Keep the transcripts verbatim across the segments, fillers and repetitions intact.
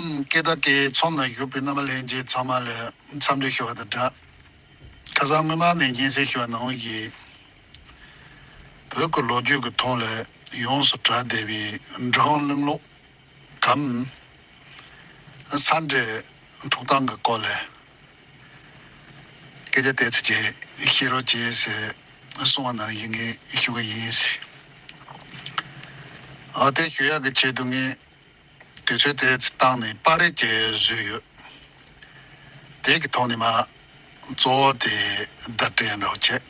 སྐད་བརྡ་སྐད་ཚོམས་ན་བཞུགས་པའི་རྣམ་པ་ལྷན་རྒྱས་ཚང་མ་ལ་འཚམས་འདྲི་ཞུ་བ་དང་སྦྲགས། ཁ་སང་སྔོན་མ་ནས་སྙན་སེང་ཞུ་བ་ནང་བཞིན། བོད་ཀྱི་ལོ་རྒྱུས་ཀྱི་ཐོག་ལ་ཡོངས་སུ་གྲགས་བསྡད་པའི་འབྲི་གུང་གླིང་ལོག་གམ། ས་འབྲས་འཁྲུག་སྟངས་ཀྱི་སྐོར་ལ་སྐད་ཆ་ཏོག་ཙམ་ཅིག་བཤད་རོགས་བྱེད་ཟེར་གསུངས་པ་ནང་བཞིན་ངས་ཞུ་གི་ཡིན། ཨ་དེ་ཞུ་ཡག་གི་ཆེད་དུ་ངས་དུས་ཚོད་ཏོག་ཙམ་བཏང་ནས་པར་རིས་ཅིག་བཟོས་ཡོད། དེ་གི་ཐོག་ནས་མར་གཙོ་བོ་དེ་བརྡ་སྤྲོད་འདྲ་བོ་བྱས།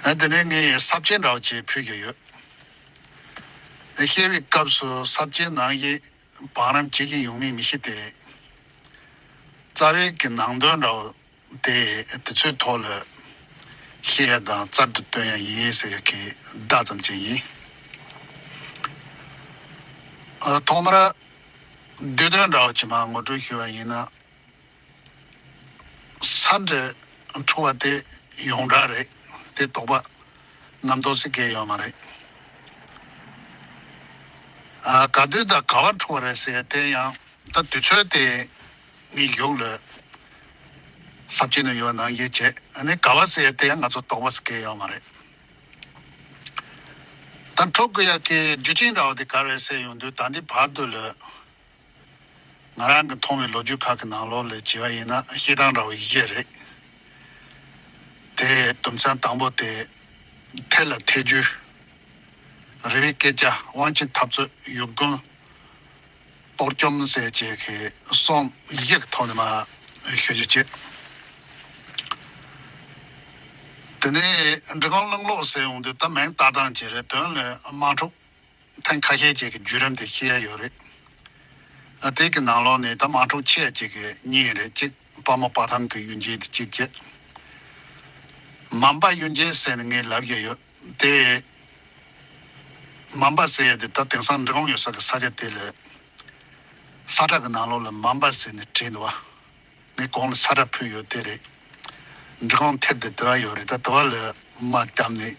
ཨ་དེ་ནས་ངས་ས་བཅད་འདྲ་བོ་ཅིག་ཕུལ་གྱི་ཡོད། བཤད་པའི་སྐབས་སུ་ས་བཅད་ནང་བཞིན་བང་རིམ་ཇི་བཞིན་ཡོང་མིན་མི་ཤེས་ཏེ། རྩ་བའི་གི་ནང་དོན་འདྲ་བོ་དེ་དུས་ཚོད་ཐོག་ལ་བཤད་ཡ་དང་རྩལ་དུ་སྟོན་ཡ་ཡིན་ཟེར་གི་བརྡ་ཙམ་ཅིག་ཡིན། ཨ་ཐོག་མར་བསྡུས་དོན་འདྲ་བོ་ཅིག་མར་ངོ་སྤྲོད་ཞུ་བ་ཡིན་ན། ས་འབྲས་འཁྲུག་པ་དེ་ཡོངས་གྲགས་རེད། དེ་དོགས་པ་རྣམ་རྟོག་ཟེར་གང་ཡང་ཡོད་མ་རེད། ཨ་ག་དུས་དང་ག་པར་འཁྲུག་པ་རེད་ཟེར་དེ་ཡང་ད་དུས་ཚོད་དེ་ངའི་གཞུག་ལ་ས་བཅད་ནང་ཡོད་པ་ནང་བཞིན་བྱས། ཨ་ནི་ག་པ་ཟེར་དེ་ཡང་ང་ཚོ་དོགས་པ་ཟེར་གང་ཡང་ཡོད་མ་རེད། ད་འཁྲུག་དགོས་ཡག་གི་རྒྱུ་རྐྱེན་འདྲ་བོ་དེ་ག་རེ་རེད་ཟེར་ཡོང་དུས་ད་འདི་བར་དུ་ལ། ང་རང་གི་མཐོང་བའི་ལོ་རྒྱུས་ཁག་གི་ནང་ལོགས་ལ་བྱས་པ་ཡིན་ན་བཤད་སྟངས་འདྲ་བོ་བཞི་རེད། དེ་དུམ་ཚན་དང་པོ་དེ་ཐད་ལ་ཐད་རྒྱུ། རེ་བའི་སྐད་ཆ། དབང་ཆེན་འཐབ་རྩོད། ཡུལ་དགོན། གཏོར་བཅོམ་ཟེར་བྱས་ཀྱི་གསུམ་བཞི་གི་ཐོག་ནས་མར་ཞུ་རྒྱུ་བྱས། དེ་ནས་འབྲི་གུང་གླིང་ལོག་ཟེར་ཡོང་དུས་ད་མིང་བཏགས་སྟངས་ཅིག་རེད། དོན་ལ་དམག་འཁྲུག་ཐེངས་ཁ་ཤས་ཅིག་གི་བརྒྱུད་རིམ་དེ་བཤད་ཡ་ཡོད་རེད། ཨ་དེ་གི་ནང་ལོགས་ནས་ད་དམག་འཁྲུག་ཆེ་བ་ཅིག་གི་གཉིས་རེད། གཅིག་དཔའ་མོ་དཔའ་ཐང་གི་གཡུལ་འགྱེད་དེ་གཅིག་བྱས། མམ་པ་གཡུལ་འགྱེད་ཟེར་ནས་ངས་ལབ་ཀྱི་ཡོད་དེ། མམ་པ་ཟེར་ཡ་དེ་ད་དེང་སང་འབྲི་གུང་ཡོད་ས་གི་ས་ཆ་དེ་ལ་ས་ཁྲ་གི་ནང་ལོགས་ལ་མམ་པ་ཟེར་ནས་བྲིས་འདུག་བ། ངས་གོང་ལ་ས་ཁྲ་ཕུལ་ཡོད་དེ་རེད། འབྲི་གུང་ཐེར་དེ་དེ་བ་ཡོད་རེད། ད་དེ་བ་ལ་དམག་བརྒྱབ་ནས་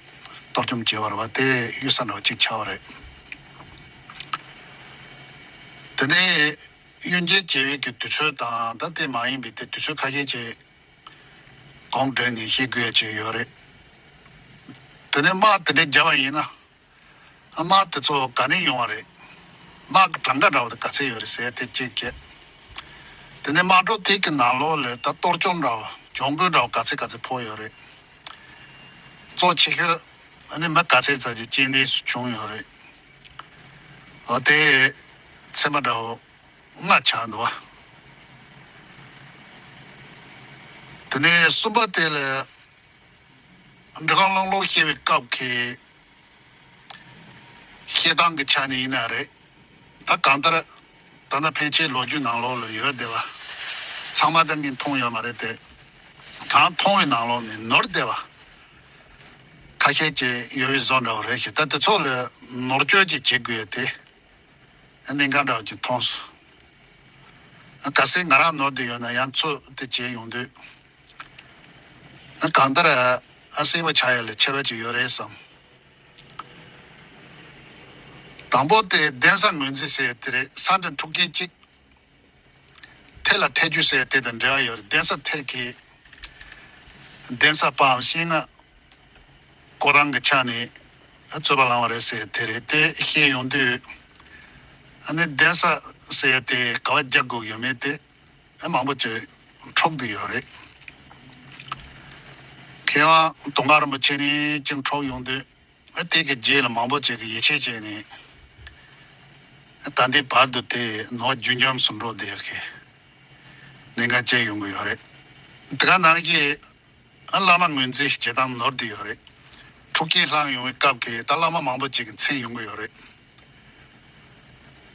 གཏོར་བཅོམ་བྱས་པ་རེད་བ། དེ་གཡུལ་ས་འདྲ་བ་གཅིག་ཆགས་པ་རེད། དེ་ནས་གཡུལ་འགྱེད་བྱེད་པའི་གི་དུས་ཚོད་དང་ད་དེ་མ་ཡིན་པའི་དེ་དུས་ཚོད་ཁ་ཤས་ཅིག་གོང་འདྲེན་ནས་བཤད་དགོས་ཡ་ཅིག་ཡོད་རེད། དེ་ནས་དམག་དེ་འདྲ་བརྒྱབ་པ་ཡིན་ན། དམག་དེ་ཚོ་ག་ནས་ཡོང་བ་རེད། དམག་གི་གྲངས་ཀ་འདྲ་བོ་དེ་ག་ཚད་ཡོད་རེད་ཟེར་དེ་གཅིག་བྱས། དེ་ནས་དམག་གྲོགས་དེ་གི་ནང་ལོགས་ལ་ད་གཏོར་བཅོམ་འདྲ་བོ་གྱོང་གུན་འདྲ་བོ་ག་ཚད་ག་ཚད་ཕོག་ཡོད་རེད། གཙོ་ཆེ་ཤོས་ཨ་ནི་མི་ག་ཚད་ཙམ་ཅིག་རྐྱེན་འདས་སུ་བྱུང་ཡོད་རེད། འོ་དེ་ཚད་མ་འདྲ་བོ་ལྔ་ཆགས་འདུག་བ། དེ་ནས་གསུམ་པ་དེ་ལ་འབྲི་གུང་གླིང་ལོག་བཤད་པའི་སྐབས་ཀྱི་བཤད་སྟངས་ཀྱི་ཆ་ནས་ཡིན་ན་རེད། ད་གང་ལྟར་ད་ལྟ་ཕལ་ཆེར་ལོ་རྒྱུས་ནང་ལོགས་ལ་ཡོད་བསྡད་པ་ཚང་མ་ད་ངས་མཐོང་ཡོད་མ་རེད་དེ། གང་མཐོང་བའི་ནང་ལོགས་ནས་ནོར་བསྡད་པ་ཁ་ཤས་ཅིག་ཡོད་པའི་བཟོ་འདྲ་བོ་རེད་ཤག་ད་དེ་ཚོ་ལ་ནོར་བཅོས་ཅིག་བྱེད་དགོས་ཡ་དེ་གནད་འགག་འདྲ་བོ་ཅིག་མཐོང་སོང་། གལ་སྲིད་ང་རང་ནོར་བསྡད་ཡོད་ན་ཡང་ཚུར་དེ་བྱས་ཡོང་དུས། གང་ལྟར་ཨ་གསལ་པོ་ཆགས་ཡ་ལ་ཁྱད་པར་ཅིག་ཡོད་རེད་བསམ། དང་པོ་དེ་གདན་ས་ངོས་འཛིན་ཟེར་དེ་རེད། ས་འབྲས་འཁྲུག་རྐྱེན་གཅིག་ཐད་ལ་ཐད་རྒྱུ་ཟེར་དེ་དང་འབྲེལ་བ་ཡོད་རེད། གདན་ས་ཐད་ཀྱི་གདན་ས་པའམ་ཤིང་ནགས་བསྐོར་སྟངས་ཀྱི་ཆ་ནས་རྩོད་པ་ལངས་པ་རེད་ཟེར་དེ་རེད། དེ་བཤད་ཡོང་དུས་ཨ་ནི་གདན་ས་ཟེར་དེ་ག་བ་རྒྱག་དགོས་ཡོད་མེད་དེ་མང་པོ་ཅིག་འཁྲུག་བསྡད་ཡོད་རེད། མཁས་དབང་དུང་དཀར་རིན་པོ་ཆེ་ནས་ཅིག་འཁྲུག་ཡོང་དུས། དེ་གི་རྗེས་ལ་མང་པོ་ཅིག་གིས་ཡིད་ཆེས་བྱས་ནས་ད་ལྟའི་བར་དུ་དེ་ནོར་རྒྱུན་འབྱམས་སུ་འགྲོ་བསྡད་ཀྱི་གནད་འགག་ཅིག་ཡོང་གི་ཡོད་རེད། དེ་ག་ནང་བཞིན་བླ་མ་ངོས་འཛིན་བྱེད་སྟངས་ནོར་བསྡད་ཡོད་རེད། འཁྲུག་རྐྱེན་ལངས་ཡོང་བའི་སྐབས་ཀྱི་ད་བླ་མ་མང་པོ་ཅིག་གི་མཚན་ཡོང་གི་ཡོད་རེད།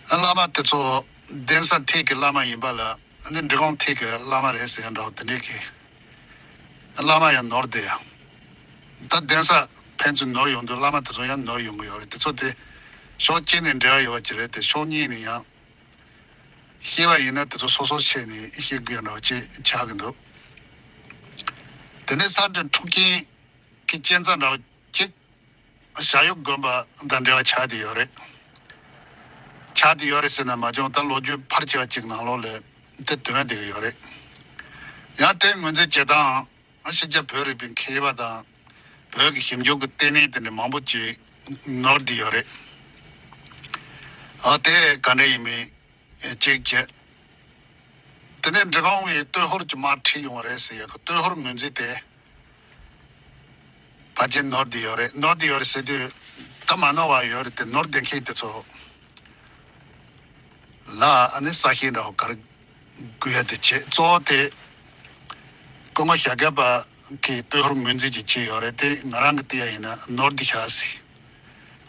བླ་མ་དེ་ཚོ་གདན་ས་ཐད་ཀྱི་བླ་མ་ཡིན་པ་ལ་ནི་འབྲི་གུང་ཐད་ཀྱི་བླ་མ་རེད་ཟེར་ཡ་འདྲ་བོ་དེ་འདྲའི་གི་བླ་མ་ཡང་ནོར་བསྡད་ཡ། ད་གདན་ས་ཕན་ཚུན་ནོར་ཡོང་དུས་བླ་མ་དེ་ཚོ་ཡང་ནོར་ཡོང་གི་ཡོད་རེད། དེ་ཚོ་དེ་ཕྱོགས་གཅིག་ནས་འབྲེལ་བ་ཡོད་པ་ཅིག་རེད་དེ་ཕྱོགས་གཉིས་ནས་ཡང་བཤད་པ་ཡིན་ན་དེ་ཚོ་སོ་སོ་བྱས་ནས་བཤད་དགོས་ཡ་འདྲ་བོ་ཅིག་ཆགས་ཀྱི་འདུག་དེ་ནས་ས་འབྲས་འཁྲུག་རྐྱེན་གྱི་རྐྱེན་རྩ་འདྲ་བོ་གཅིག་བྱ་ཡུལ་དགོན་པ་དང་འབྲེལ་བ་ཆགས་བསྡད་ཡོད་རེད། ཆགས་བསྡད་ཡོད་རེད་ཟེར་ན་མ་བྱུང་། ད་ལོ་རྒྱུས་ཕལ་ཆེ་བ་ཅིག་ནང་ལོགས་ལ་དེ་དོན་བསྡད་ཀྱི་ཡོད་རེད། ཡང་དེ་ངོས་འཛིན་བྱེད་སྟངས་ཕྱི་རྒྱལ་བོད་རིག་པའི་མཁས་པ་དང་བོད་ཀྱི་ཞིབ་འཇུག་གི་ལྟེ་གནས་དེ་འདྲ་མང་པོ་ཅིག་ནོར་བསྡད་ཡོད་རེད། ཨ་དེ་ག་འདྲ་ཡིན་མིན་གཅིག་བྱས། དེ་ནས་འབྲི་གུང་བའི་སྟོད་ཧོར་གྱི་དམག་ཁྲིད་ཡོང་བ་རེད་ཟེར་ཡག་གི་སྟོད་ཧོར་ངོས་འཛིན་དེ་ཕལ་ཆེར་ནོར་བསྡད་ཡོད་རེད། ནོར་བསྡད་ཡོད་རེད་ཟེར་དུས་ད་མ་ནོར་བ་ཡོད་རེད་དེ། ནོར་བསྡད་མཁན་དེ་ཚོ་ལ་ཨ་ནི་གསལ་བཤད་འདྲ་བོ་ག་རེ་དགོས་ཡ་དེ་བྱས། གཙོ་བོ་དེ་སྐུ་ངོ་ཞྭ་སྒབ་པ་གིས་སྟོད་ཧོར་ངོས་འཛིན་ཅིག་བྱས་ཡོད་རེད་དེ། ང་རང་གི་བལྟས་ཡ་ཡིན་ན་ནོར་བསྡད་ཤག་ཟེར།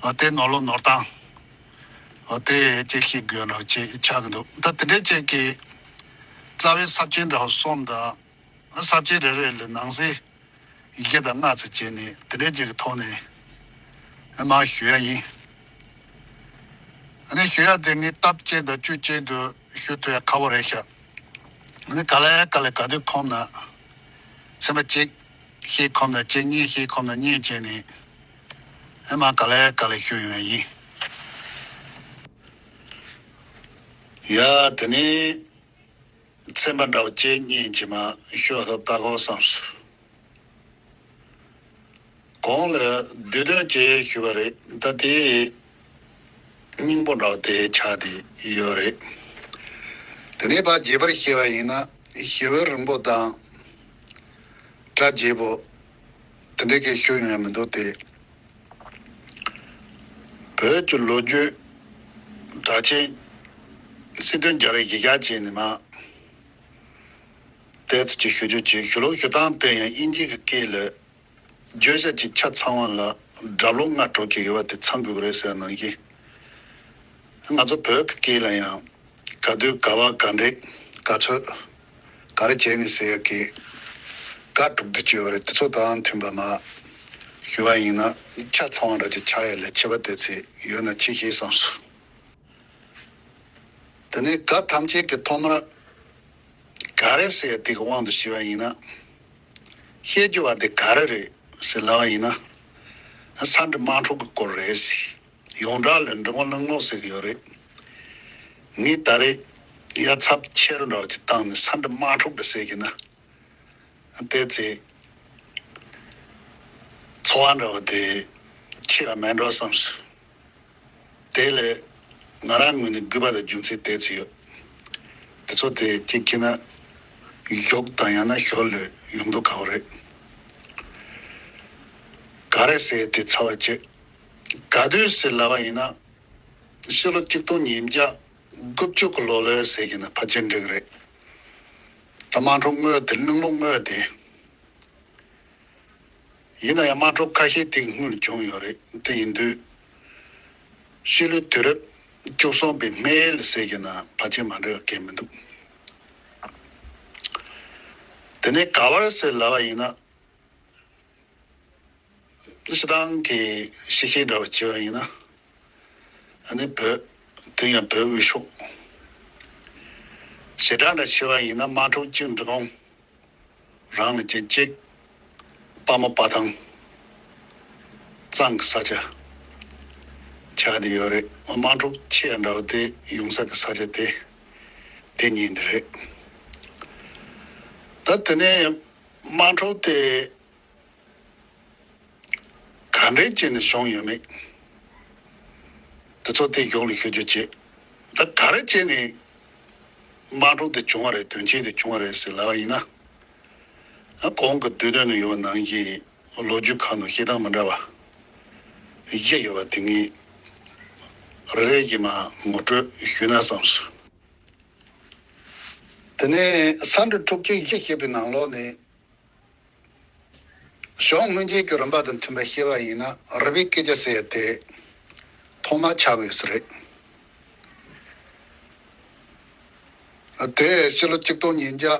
འོ་དེ་ནོར་ལུགས་ནོར་སྟངས་འོ་དེ་ཅིག་ཤེས་དགོས་འདྲ་བོ་ཅིག་ཆགས་ཀྱི་འདུག་ད་དེ་འདྲའི་ཅིག་གི་རྩ་བའི་ས་བཅད་འདྲ་བོ་གསུམ་དང་། ས་བཅད་རེ་རེ་ལ་ནང་གསེས་ཡི་གེ་དང་ལྔ་ཙམ་བྱས་ནས་དེ་འདྲའི་ཅིག་གི་ཐོག་ནས་མར་ཞུ་ཡ་ཡིན། ཨ་ནི་ཞུ་ཡ་དེ་ངས་སྟབས་གཅིག་དང་བཅུ་གཅིག་ཏུ་ཞུ་ཐུབ་ཡ་ཁག་པོ་རེད་ཤག་ཨ་ནི་ག་ལེ་ག་ལེ་ག་དུས་ཁོམ་ན། ཚེས་པ་གཅིག་ཤེས་ཁོམ་ན་གཅིག་གཉིས་ཤེས་ཁོམ་ན་གཉིས་བྱས་ནས་ཨ་མར་ག་ལེ་ག་ལེ་ཞུ་ཡོང་ཡ་ཡིན། ཡ་དེ་ནས་ཚན་པ་འདྲ་བོ་གཅིག་གཉིས་ཅིག་མར་ཤོད་ཐུབ་ད་གོ་བསམས་སོང་། གོང་ལ་བསྡུས་དོན་བཅས་ཞུས་པ་རེད། ད་དེའི་སྙིང་པོ་འདྲ་བ་དེ་ཆགས་བསྡད་ཡོད་རེད། དེ་ནས་ཕར་རྒྱས་པར་བཤད་པ་ཡིན་ན་ཞི་བའི་རིང་པོ་དང་སྒྲ་རྒྱས་པོ་དེ་འདྲའི་གི་ཞུ་ཡོང་ཡ་མི་འདུག་སྟེ། བོད་ཀྱི་ལོ་རྒྱུས་གྲགས་ཅན་སྲིད་དོན་རྒྱལ་བའི་གཞིར་བཞག་བྱས་ནས་མར་བལྟས་ཚེ་ཅིག་ཞུ་རྒྱུ་བྱས། ཞུ་ལུགས་ཞུ་སྟངས་དེ་ཡང་དབྱིན་ཇིའི་སྐད་ལ་བརྗོད་བྱ་གཅིག་ཆ་ཚང་བ་ལ་སྒྲ་ལུགས་ལྔ་གྲུབ་ཀྱི་ཡོད་པ་དེ་ཚང་དགོས་ཀྱི་རེད་ཟེར་ནང་བཞིན། ང་ཚོ་བོད་ཀྱི་སྐད་ལ་ཡང་ག་དུས་ག་བ་ག་འདྲས་ག་ཚོད་ག་རེ་བྱས་ནས་ཟེར་ཡག་གི་ག་དྲུག་བསྡུས་ཀྱི་ཡོད་རེད། དེ་ཚོ་དང་མཐུན་པ་མར་ཞུ་བ་ཡིན་ན་ཆ་ཚང་བ་འདྲ་ཅིག་ཆགས་ཡ་ལས་ཁྱད་པར་དེ་ཚོ་ཡོད་ན་ཆེ་ཤེས་བསམས་སོང་། དེ་ནས་ག་ཐམས་ཅད་ཀྱི་ཐོག་མར་ག་རེ་ཟེར་ཡ་དེ་གི་དབང་དུ་བྱས་པ་ཡིན་ན། བཤད་རྒྱུ་བ་དེ་ག་རེ་རེད་ཟེར་ལབ་པ་ཡིན་ན། ས་འབྲུ་དམངས་ཁྲོད་ཀྱི་སྐོར་རེད་ཟེར། ཡོངས་གྲགས་ལ་འབྲི་གུང་གླིང་ལོག་ཟེར་གྱི་ཡོད་རེད། ངས་ད་རེས་ཡ་ཚབ་ཆེ་རུ་འདྲ་བ་ཅིག་བཏང་ནས་ས་འབྲུ་དམངས་ཁྲོད་དུ་ཟེར་གྱི་ན། བལྟས་ཚེ་ཚོར་བ་འདྲ་བ་དེ་ཆེ་བ་མེད་འགྲོ་བསམས་སོང་། དེ་ལས་ང་རང་ངོས་ནས་དགོས་པ་དང་རྒྱུ་མཚན་བལྟས་ཚེ་ཡོད། དེ་ཚོ་དེ་གཅིག་བྱས་ན་གཞུག་དང་ཡང་ན་ཞོར་ལས་ཡོང་མདོག་ཁ་པོ་རེད། ག་རེ་ཟེར་དེ་ཚར་བ་བྱས། ག་དུས་ཟེར་ལབ་པ་ཡིན་ན། ཕྱི་ལོ་ཆིག་སྟོང་ཉིས་བརྒྱ་དགུ་བཅུ་གི་ལོ་ལོ་ཟེར་གྱི་ན་ཕལ་ཆེར་འགྲིག་གི་རེད། ད་དམངས་ཁྲོད་སྔོན་དེ་གླིང་ལོག་སྔོན་དེ། ཡིན་ན་ཡང་དམངས་ཁྲོད་ཁ་ཤས་དེ་སྔོན་བྱུང་ཡོད་རེད། དེ་ཡིན་དུས་ཕྱི་ལོའི་དུས་རབས་བཅུ་གསུམ་པའི་སྨད་ལ་ཟེར་གྱི་ན་ཕལ་ཆེར་མ་འགྲིག་གི་མི་འདུག་དེ་ནས་ག་བར་ཟེར་ལབ་པ་ཡིན་ན། སྤྱིར་བཏང་གི་ཤེས་བྱའི་འདྲ་བ་བྱས་པ་ཡིན་ན། ཨ་ནི་བོད་དེ་ཡང་བོད་དབུས་ཕྱོགས། བྱེ་བྲག་འདྲ་བྱས་པ་ཡིན་ན་དམངས་ཁྲོད་གཅིག་འབྲི་གུང་རང་ལ་གཅིག་གཅིག་དཔའ་མོ་དཔའ་ཐང་གཙང་གི་ས་ཆ་ཆགས་བསྡད་ཡོད་རེད། དམངས་ཁྲོད་ཆེ་ཡ་འདྲ་བ་དེ་ཡོང་ས་གི་ས་ཆ་དེ་དེ་གཉིས་འདི་རེད། ད་དེ་ནས་དམངས་ཁྲོད་དེ་ག་འདྲས་བྱས་ནས་བྱུང་ཡོད་མེད། དེ་ཚོ་དེ་གཞུག་ལ་ཤོད་རྒྱུ་བྱེད། ད་ག་རེ་བྱས་ནས་དམངས་ཁྲོད་དེ་བྱུང་བ་རེད། དོན་རྐྱེན་དེ་བྱུང་བ་རེད་ཟེར་ལབ་པ་ཡིན་ན། ཨ་གོང་གི་བསྡུས་དོན་ནང་ཡོད་པ་ནང་བཞིན་ལོ་རྒྱུས་ཁག་ནང་བཤད་སྟངས་མི་འདྲ་བ་བཞི་ཡོད་པ་དེ་ངས་རེ་རེ་བཞིན་མར་ངོ་སྤྲོད་ཞུས་ན་བསམས་སོང་། དེ་ནས་ས་འབྲུ་དྲུག་ཅུ་བཞི་ཞེས་པའི་ནང་ལོགས་ནས། གཞུང་སྔོན་རྗེས་ཀྱི་རིམ་པ་དང་མཐུན་པར་བཤད་པ་ཡིན་ན་རི་པའི་སྐད་ཆ་ཟེར་ཡ་དེ་ཐོག་མར་ཆགས་ཡོད་ས་རེད། དེ་ཕྱི་ལོ་ཆིག་སྟོང་ཉིས་བརྒྱ་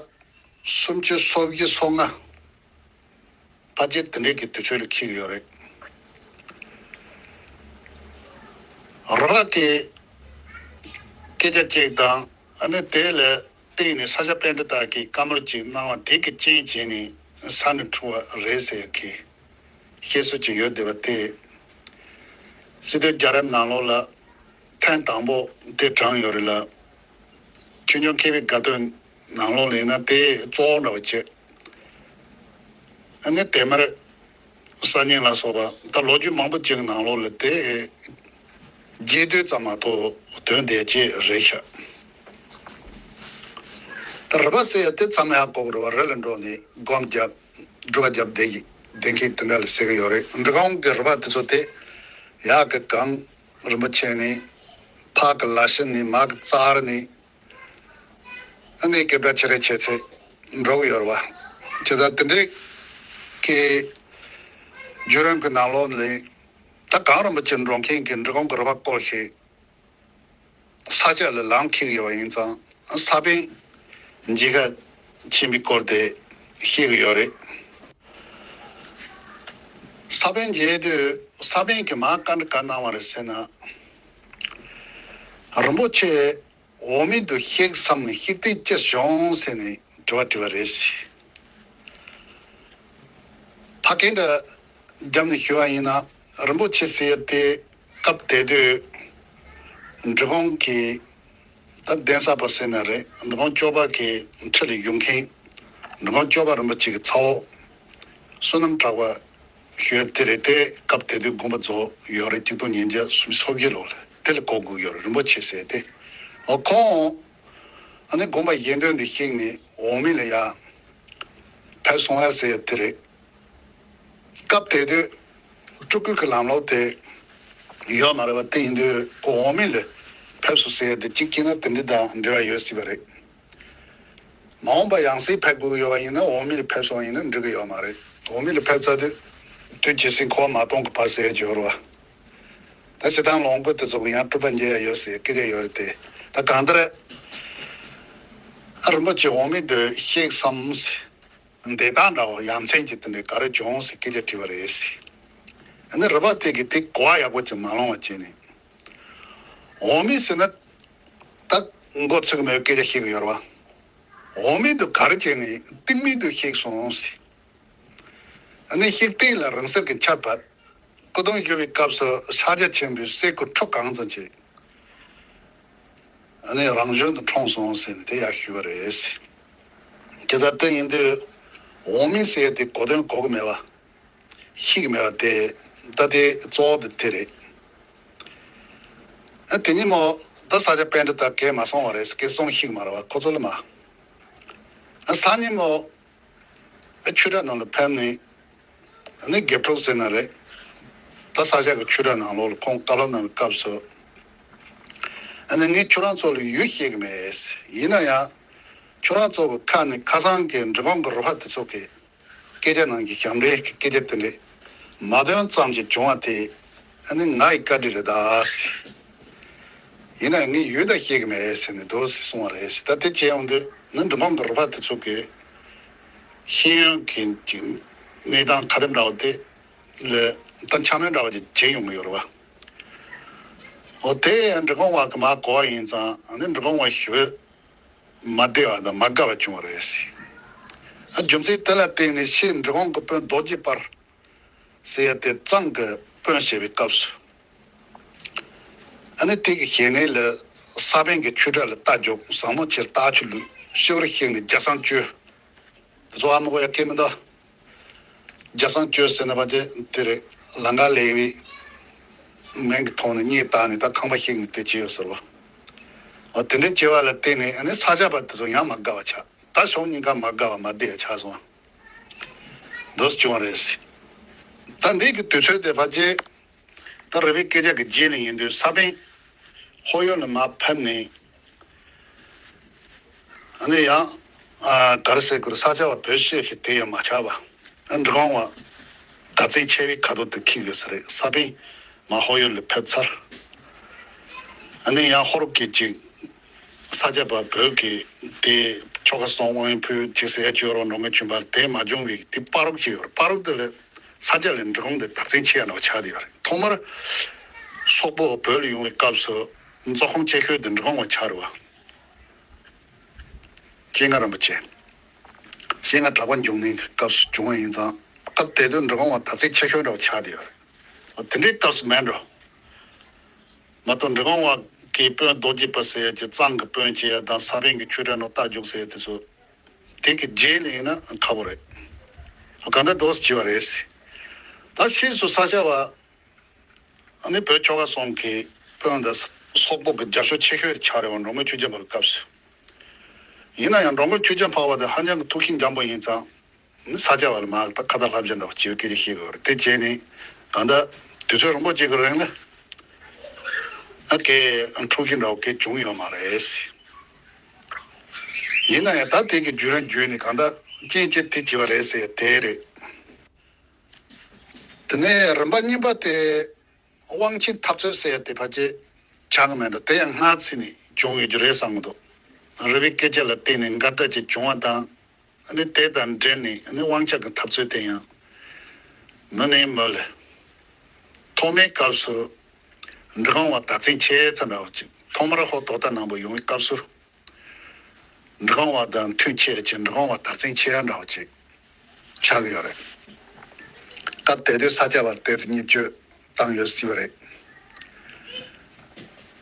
སུམ་ཅུ་སོ་བཞི་སོ་ལྔ་ཕལ་ཆེར་དེ་འདྲའི་གི་དུས་ཚོད་ལ་འཁེལ་གྱི་ཡོད་རེད། རི་པ་གི་སྐད་ཆ་གཅིག་དང་ཨ་ནི་དེ་ལ་བརྟེན་ནས་ས་སྐྱ་པཎྜི་ཏ་གིས་བཀའ་མོལ་ཅིག་གནང་བ་དེ་གི་རྐྱེན་བྱས་ནས་ས་འབྲུ་འཁྲུགས་པ་རེད་ཟེར་གི་བཤད་སྲོལ་ཅིག་ཡོད་བསྡད་པ་དེ། སྤྱི་འཐུས་རྒྱལ་རབས་ནང་ལོགས་ལ་ད་ ཕན་དང་པོ་དེ་དྲངས་ཡོད་རེད་ལ། ཆོས་འབྱུང་མཁས་པའི་དགའ་སྟོན་ནང་ལོགས་ལ་ཡིན་ན་དེ་གཙོ་བོ་འདྲ་བ་བྱས། ཨ་ནི་དེ་མར་གསར་རྙིང་ལ་སོགས་པ་ད་ལོ་རྒྱུས་མང་པོ་ཅིག་ནང་ལོགས་ལ་དེ་རྒྱས་བསྡུས་ཙམ་མ་གཏོགས་དོན་དེ་ཅི་རེད་ཤག་ད་རི་པ་ཟེར་ཡ་དེ་མཚམས་ཡར་ལྐོག་རི་པ་རི་ལ་འགྲོ་ནས་སྒོམ་རྒྱབ། སྒྲུབ་པ་རྒྱབ་བསྡད་ཀྱི་བསྡད་མཁན་དེ་འདྲ་ལ་ཟེར་གི་ཡོད་རེད། འབྲི་གུང་གི་རི་པ་དེ་ཚོ་དེ་ཡར་གི་གངས་རིན་པོ་ཆེ་ནས། ཕར་གི་ལ་ཤི་ནས། མར་གི་ཙར་ནས། ཨ་ནི་སྐད་གྲགས་ཆེ་རེ་ཆེ་ཚེ་འགྲོ་གི་ཡོད་རེད་བ། བྱས་ཙང་དེ་འདྲའི་གི་བརྒྱུད་རིམ་གི་ནང་ལོགས་ནས་ད་གངས་རིན་པོ་ཆེ་འགྲོ་མཁན་གྱི་འབྲི་གུང་གི་རི་པ་སྐོར་ཞིག་ས་ཆ་ལ་ལམ་འཁེལ་ཡོད་པ་ཡིན་ཙང་། ས་པཎ་མཇལ་ཁ་ཕྱིན་པའི་སྐོར་དེ་བཤད་གི་ཡོད་རེད། ས་པཎ་མཇལ་དུས་ས་པཎ་གྱིས་མར་བཀའ་འདྲི་ག་གནང་བ་རེད་ཟེར་ན། རིན་པོ་ཆེ་འོག་མིན་དུ་གཤེགས་སམ་གཤེགས་ཏེ་ཅི་བྱུང་ཟེར་ནས་དྲི་བ་དྲིས་པ་རེད། ཕ་གི་འདྲ་རྒྱབ་ནས་ཞུ་བ་ཡིན་ན། རིན་པོ་ཆེ་ཟེར་ཡ་དེ་སྐབས་དེ་དུས་འབྲི་གུང་གི་ད་གདན་ས་པ་ཟེར་ན་རེད། འབྲི་གུང་སྐྱོབ་པ་གི་ཁྲི་ལ་བཞུགས་མཁན། འབྲི་གུང་སྐྱོབ་པ་རིན་པོ་ཆེ་གི་ཚ་བོ་བསོད་ནམས་གྲགས་པ་ཞུ་ཡ་དེ་རེད། དེ་སྐབས་དེ་དུས་དགོངས་པ་རྫོགས་ཡོད་རེད། གཅིག་སྟོང་ཉིས་བརྒྱ་སུམ་ཅུ་སོ་བརྒྱད་ལོ་ལ་དེ་ལ་གོ་དགོས་ཡོད་རེད། རིན་པོ་ཆེ་ཟེར་དེ། འོ་ཁོང་ཨ་ནི་དགོངས་པ་གཞན་དོན་དུ་གཤེགས་ནས་འོག་མིན་ལ་ཡར་ཕེབས་སོང་ཡ་ཟེར་ཡ་དེ་རེད། སྐབས་དེ་དུས་སྤྲུལ་སྐུ་གི་ལམ་ལུགས་དེ་ཡོད་མ་རེད་བ། དེ་ཡིན་དུས་ཁོ་འོག་མིན་ལ་ཕེབས་སོང་ཟེར་ཡ་དེ་གཅིག་བྱས་ན་དེ་འདི་དང་འབྲེལ་བ་ཡོད་སྲིད་པ་རེད། མ་འོངས་པ་ཡང་སྲིད་ཕེབས་དགོས་ཀྱི་ཡོད་པ་ཡིན་ན་འོག་མིན་ལ་ཕེབས་སོང་ཡིན་ན་འགྲིག་གི་ཡོད་མ་རེད། འོག་མིན་ལ་ཕེབས་ཚར་དུས་དུས་ཇི་སྲིད་འཁོར་བ་མ་སྟོངས་ཀྱི་བར་ཟེར་ཡ་ཅིག་ཡོད་རེད་བ། ད་ཞེ་སྡང་ལོངས་སྐུ་དེ་ཚོ་གི་ཡང་སྤྲུལ་པ་མཇལ་ཡ་ཡོད་ཟེར་སྐད་ཆ་ཡོད་རེད་དེ། ད་གང་ལྟར་ཨ་རིན་པོ་ཆེ་འོག་མིན་དུ་གཤེགས་སམ་ཟེར། འདི་དག་འདྲ་བོ་ཡ་མཚན་གྱི་དེ་འདྲའི་ག་རེ་བྱུང་ཟེར་སྐད་ཆ་དྲིས་པ་རེད། ཨ་ནི་རི་པ་དེ་གིས་དེ་གོ་བ་ཡག་པོ་ཅིག་མ་ལོན་པ་བྱས་ནས། འོག་མིན་ཟེར་ན་ད་མགོ་ཚོས་ཀྱི་མེད་པའི་སྐད་ཆ་བཤད་ཀྱི་ཡོད་རེད་བ། འོག་མིན་དུ་ག་རེ་བྱས་ནས་ཏིང་མིན་དུ་གཤེགས་སོང་ཟེར། ཨ་ནི་གཤེགས་སྟེང་ལ་རིང་བསྲེལ་གྱི་ཆར་བབས། སྐུ་གདུང་བཞུ་བའི་སྐབས་སུ་ཕྱག་རྒྱ་ཆེན་པོའི་སྲས་སྐུ་ཁྲི་གང་ཙམ་ཅིག་ཨ་ནི་རང་བཞིན་དུ་འཁྲུངས་སོང་ཟེར་ནས་དེ་ཡང་ཞུས་པ་རེད། དེ་ལྟར་དེ་ཡིན་དུས་འོག་མིན་ཟེར་ཡ་དེ་གོ་དོན་གོ་གི་མེད་པ། ཤེས་གི་མེད་པ་དེ་ད་དེ་གཙོ་བོ་དེ་དེ་རེད། ཨ་དེ་ཉིན་མོ་ད་ས་སྐྱ་པཎྜི་ཏ་གས་མ་སོང་བ་རེད། སྐད་གསུང་ཤེས་གི་མ་རེད་བ། ཁོ་ཚོ་ལ་མ། ཨ་སང་ཉིན་མོ་ཨ་ཆོས་གྲྭ་ནང་ལ་ཕེབས་ནས། ཨ་ནི་དགེ་ཕྲུག་ཟེར་ན་རེད། ད་ས་སྐྱ་གི་ཆོས་གྲྭ་ནང་ལོགས་ལ་ཁོང་བཀའ་སློབ་གནང་བའི་སྐབས་སུ། ཨ་ནི་ངས་ཁྱོད་རང་ཚོ་ལ་ཡུལ་བཤད་གི་མེད། ཡིན་ན་ཡང་ཁྱོད་རང་ཚོ་གི་ཁ་ནས་ཁ་སང་གི་འབྲི་གུང་གི་རུ་ཁག་དེ་ཚོ་གི་སྐད་ཆ་ནང་གི་ཞབས་འདྲེན་གྱི་སྐད་ཆ་དེ་འདྲས་མ་ཐོན་ཙམ་གྱིས་བྱུང་བ་དེ། ཨ་ནི་ང་ཡི་བཀའ་དྲིན་རེད་ད། ཡིན་ན་ངས་ཡུལ་ད་བཤད་གི་མེད་ཟེར་ནས་འདུག་སེ་གསུངས་པ་རེད། ད་དེ་བྱས་ཡོང་དུས་ནི་འབྲི་གུང་གི་རུ་ཁག་དེ་ཚོ་གི་ཤེས་ཡོན་གྱི་གནས་སྟངས་ག་དེ་འདྲ་བ་དེ་ལ་ད་འཆམ་མཐུན་འདྲ་བ་ཅིག་བྱས་ཡོང་གི་ཡོད་རེད་བ། འོ་དེ་འབྲི་གུང་བ་གི་མ་གོ་བ་ཡིན་ཙང་ནི་འབྲི་གུང་བ་ཞེ་པོ་མ་བདེ་བ་དང་མ་དགའ་བ་བྱུང་བ་རེད། ཨ་རྒྱུ་མཚན་དེ་ལ་བརྟེན་ནས་ཕྱིས་འབྲི་གུང་གི་དཔོན་རྡོ་རྗེ་དཔལ་ཟེར་ཡ་དེ་གཙང་གི་དཔོན་བྱས་པའི་སྐབས་སུ། ཨ་ནི་དེ་གི་ཞལ་ནས་ལ་ས་པཎ་གྱི་ཆོས་གྲྭ་ལ་རྟ་རྒྱུག་ཟབ་མོ་ཆེར་རྟགས་ཆོས་ལུགས་ཤེས་པར་གཤེགས་ནས་རྒྱ་སྲང་བཅོལ། དེ་ཚོ་ཨ་མ་གོ་ཡ་སྐད་མི་འདུག་རྒྱ་སྲང་བཅོལ་ཟེར་ན་བ་དེ་དེ་རེད། ལང་ཀ་ལེགས་པའི་མིང་གི་ཐོག་ནས་སྙད་བཏགས་ནས་ད་ཁང་པ་བཤིག་ནས་དེ་བྱས་ཡོད་ཟེར་བ། འོ་དེ་འདྲའི་བྱས་པ་ལ་བརྟེན་ནས་ཨ་ནི་ས་སྐྱ་པ་དེ་ཚོ་ཡང་མ་དགའ་བ་ཆགས། ད་ཕྱོགས་གཉིས་ཀ་མ་དགའ་བ་མ་བདེ་བ་ཆགས་སོང་། འདུག་སེ་བྱུང་བ་རེད། ད་འདི་གི་དུས་ཚོད་དེ་ཕལ་ཆེར་ད་རི་པའི་སྐད་ཆ་གི་རྗེས་ནས་ཡིན་དུས་ས་པཎ་ཧོར་ཡུལ་ལ་མར་ཕེབས་ནས། ཨ་ནི་ཡང་ཨ་ག་རེ་ཟེར་དགོས་རེད། ས་སྐྱ་པ་བོད་གཞིས་ཀྱི་དེ་ཡང་མ་ཆགས་པ། ཨ་འབྲི་གུང་བ་དར་ཚིགས་ཆེ་བའི་ཁ་ཐོག་ཏུ་འཁེལ་ཡོད་ས་རེད། ས་པཎ་མར་ཧོར་ཡུལ་ལ་ཕེབས་ཚར། ཨ་ནི་ཡང་ཧོར་གྱི་ཅིག་ས་སྐྱ་པ་བོད་ཀྱི་དེ་ཆོ་ག་གསུང་དབང་ཕུལ་ཅིག་ཟེར་ཡ་ཅིག་ཡོད་རེད། འགྲོ་མགོན་ཆོས་འཕེལ་དེ་མ་བྱུང་བའི་དེ་བར་རོགས་ཅིག་ཡོད་རེད། བར་རོགས་དེ་ལ་ས་སྐྱ་ལས་འབྲི་གུང་དེ་དར་ཚིགས་ཆེ་ཡ་འདྲ་བ་ཆགས་བསྡད་ཡོད་རེད། ཐོག་མར་སོག་པོ་བོད་ལ་ཡོང་བའི་སྐབས་སུ་མཛོ་ཁང་ཆེ་ཤོས་དེ་འབྲི་གུང་བ་ཆགས་རེད་བ། སྤྱན་སྔ་རིན་པོ་ཆེ། སྤྱན་སྔ་གྲགས་པ་འབྱུང་གནས་ཀྱི་སྐབས་སུ་བྱུང་བ་ཡིན་ཙང་། སྐབས་དེ་དུས་འབྲི་གུང་བ་དར་ཚིགས་ཆེ་ཤོས་འདྲ་བ་ཆགས་བསྡད་ཡོད་རེད། འོ་དེ་འདྲའི་སྐབས་སུ་མེད་འགྲོ། མ་གཏོགས་འབྲི་གུང་བ་ གི་དཔོན་རྡོ་རྗེ་པ་ཟེར་ཡ་གི་གཙང་གི་དཔོན་བྱེད་ཡ་དང་། ས་པཎ་གྱི་ཆོས་གྲགས་ནོར་རྟ་རྒྱུག་ཟེར་ཡ་དེ་ཚོ་དེ་གི་རྗེས་ནས་ཡིན་ན་ཁག་པོ་རེད། གང་ལྟར་འདུག་སེ་བྱས་པ་རེད། ད་ཕྱིས་སུ་ས་སྐྱ་པ་ཨ་ནི་བོད་ཆོལ་ཁ་གསུམ་གྱི་དཔོན་དང་སོག་པོ་གི་རྒྱབ་སྐྱོར་ཆེ་ཤོས་ཆགས་རེད་བ། འགྲོ་མགོན་ཆོས་རྒྱལ་འཕགས་པའི་སྐབས་སུ། ཡིན་ན་ཡང་འགྲོ་མགོན་ཆོས་རྒྱལ་འཕགས་པ་དེ་ཧ་ཅང་གི་ཐུགས་ཤིང་འཇམ་པོ་ཡིན་ཙང་། ནི་ས་སྐྱ་པ་ལ་མར་ད་ཁ་ཏ་ལྷ་བྱ་འདྲ་བོ་བྱེད་པའི་སྐད་ཆ་བཤད་ཀྱི་ཡོད་རེད། དེ་བྱས་ནས་གང་ལྟར་དུས་ཚོད་རིང་པོ་ཅིག་གི་རིང་ལ་ཨ་གའི་འཁྲུག་གི་འདྲ་བོ་གའི་བྱུང་ཡོད་མ་རེད། ཡིན་ན་ཡང་ད་དེ་གི་བརྒྱུད་རིམ་བརྒྱུད་ནས་གང་ལྟར་རྐྱེན་གཅིག་དེ་བྱས་པ་རེད་ཟེར་དེ་རེད། དེ་ནས་རིམ་པ་གཉིས་པ་དེ་དབང་ཆེན་འཐབ་རྩོད་ཟེར་ཡ་དེ་ཕལ་ཆེར་ཆགས་ཀྱི་མེད་འགྲོ། དེ་ཡང་སྔ་ཚེ་ནས་བྱུང་ཡོད་རྒྱུ་རེད་བསམ་གྱི་འདུག། རི་བོའི་སྐད་ཆ་ལ་བརྟེན་ནས་འགལ་ཟླ་ཅིག་བྱུང་བ་དང་། ཨ་ནི་དེ་དང་འབྲེལ་ནས་ཨ་ནི་དབང་ཆ་གི་འཐབ་རྩོད་དེ་ཡང་མུ་ནས་མུ་ལ། ཐོག་མའི་སྐབས་སུ་འབྲི་གུང་བ་དར་ཚན་ཆེ་ཙམ་འདྲ་བོ་ཅིག། ཐོག་མར་ཧོར་དོ་ཏ་ནང་པ་ཡོང་བའི་སྐབས་སུ་འབྲི་གུང་བ་དང་མཐུན་ཆེ་ཅིག། འབྲི་གུང་བ་དར་ཚན་ཆེ་འདྲ་བོ་ཅིག་ཆགས་ཀྱི་ཡོད་རེད། སྐབས་དེ་དུས་ས་སྐྱ་པར་ཏོག་ཙམ་བརྙས་བཅོས་བཏང་ཡོད་སྲིད་པ་རེད།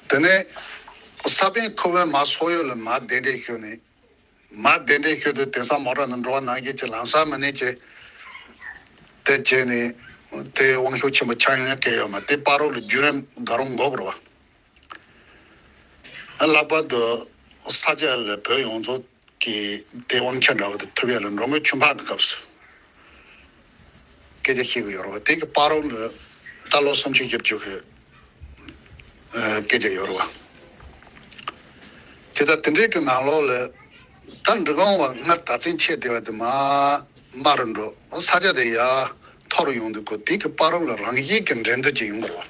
དེ་ནས་ས་པཎ་ཁོ་བོས་མར་སོག་ཡུལ་ལ་མར་གདན་འདྲེན་ཞུས་ནས། མར་གདན་འདྲེན་ཞུས་དུས་དེང་སང་མོ་ཊ་ནང་འགྲོ་བ་ནང་བཞིན་གྱི་ལམ་སང་མ་ནས་ཀྱི་དེ་བྱས་ནས་དེ་དབང་ཤུགས་ཆེན་པོ་ཆགས་ཡོང་ཡ་གལ་ཡོད་མ་རེད། དེ་བར་རོགས་ལ་བརྒྱུད་རིམ་དགའ་རོགས་འགོག་དགོས་རེད་བ། ལྷག་པར་དུ་ས་སྐྱ་ལ་བོད་ཡོངས་རྫོགས་ཀྱི་དེ་དབང་ཆ་འདྲ་བོ་དེ་ཐོབ་ཡ་ལ་འགྲོ་མགོན་ཆོས་འཕགས་ཀྱི་སྐབས་སུ། སྐད་ཆ་བཤད་ཀྱི་ཡོད་རེད་བ། དེ་གི་བར་རོགས་ལ་ད་ལོ་སུམ་ཅུ་བཞི་བཅུ་གི་སྐད་ཆ་ཡོད་རེད་བ། དེ་ལྟར་དེ་འདྲའི་གི་ནང་ལོགས་ལ་ད་འབྲི་གུང་བ་སྔར་དར་ཚན་ཆེ་བསྡད་པ་དེ་མར་དམའ་རུ་འགྲོ། ས་སྐྱ་དེ་ཡར་མཐོ་རུ་ཡོང་དུས་ཁོ་དེ་གི་བར་རོགས་ལ་རང་བཞིན་གྱི་འགྲན་བསྡུར་ཅིག་ཡོང་གི་རེད་བ།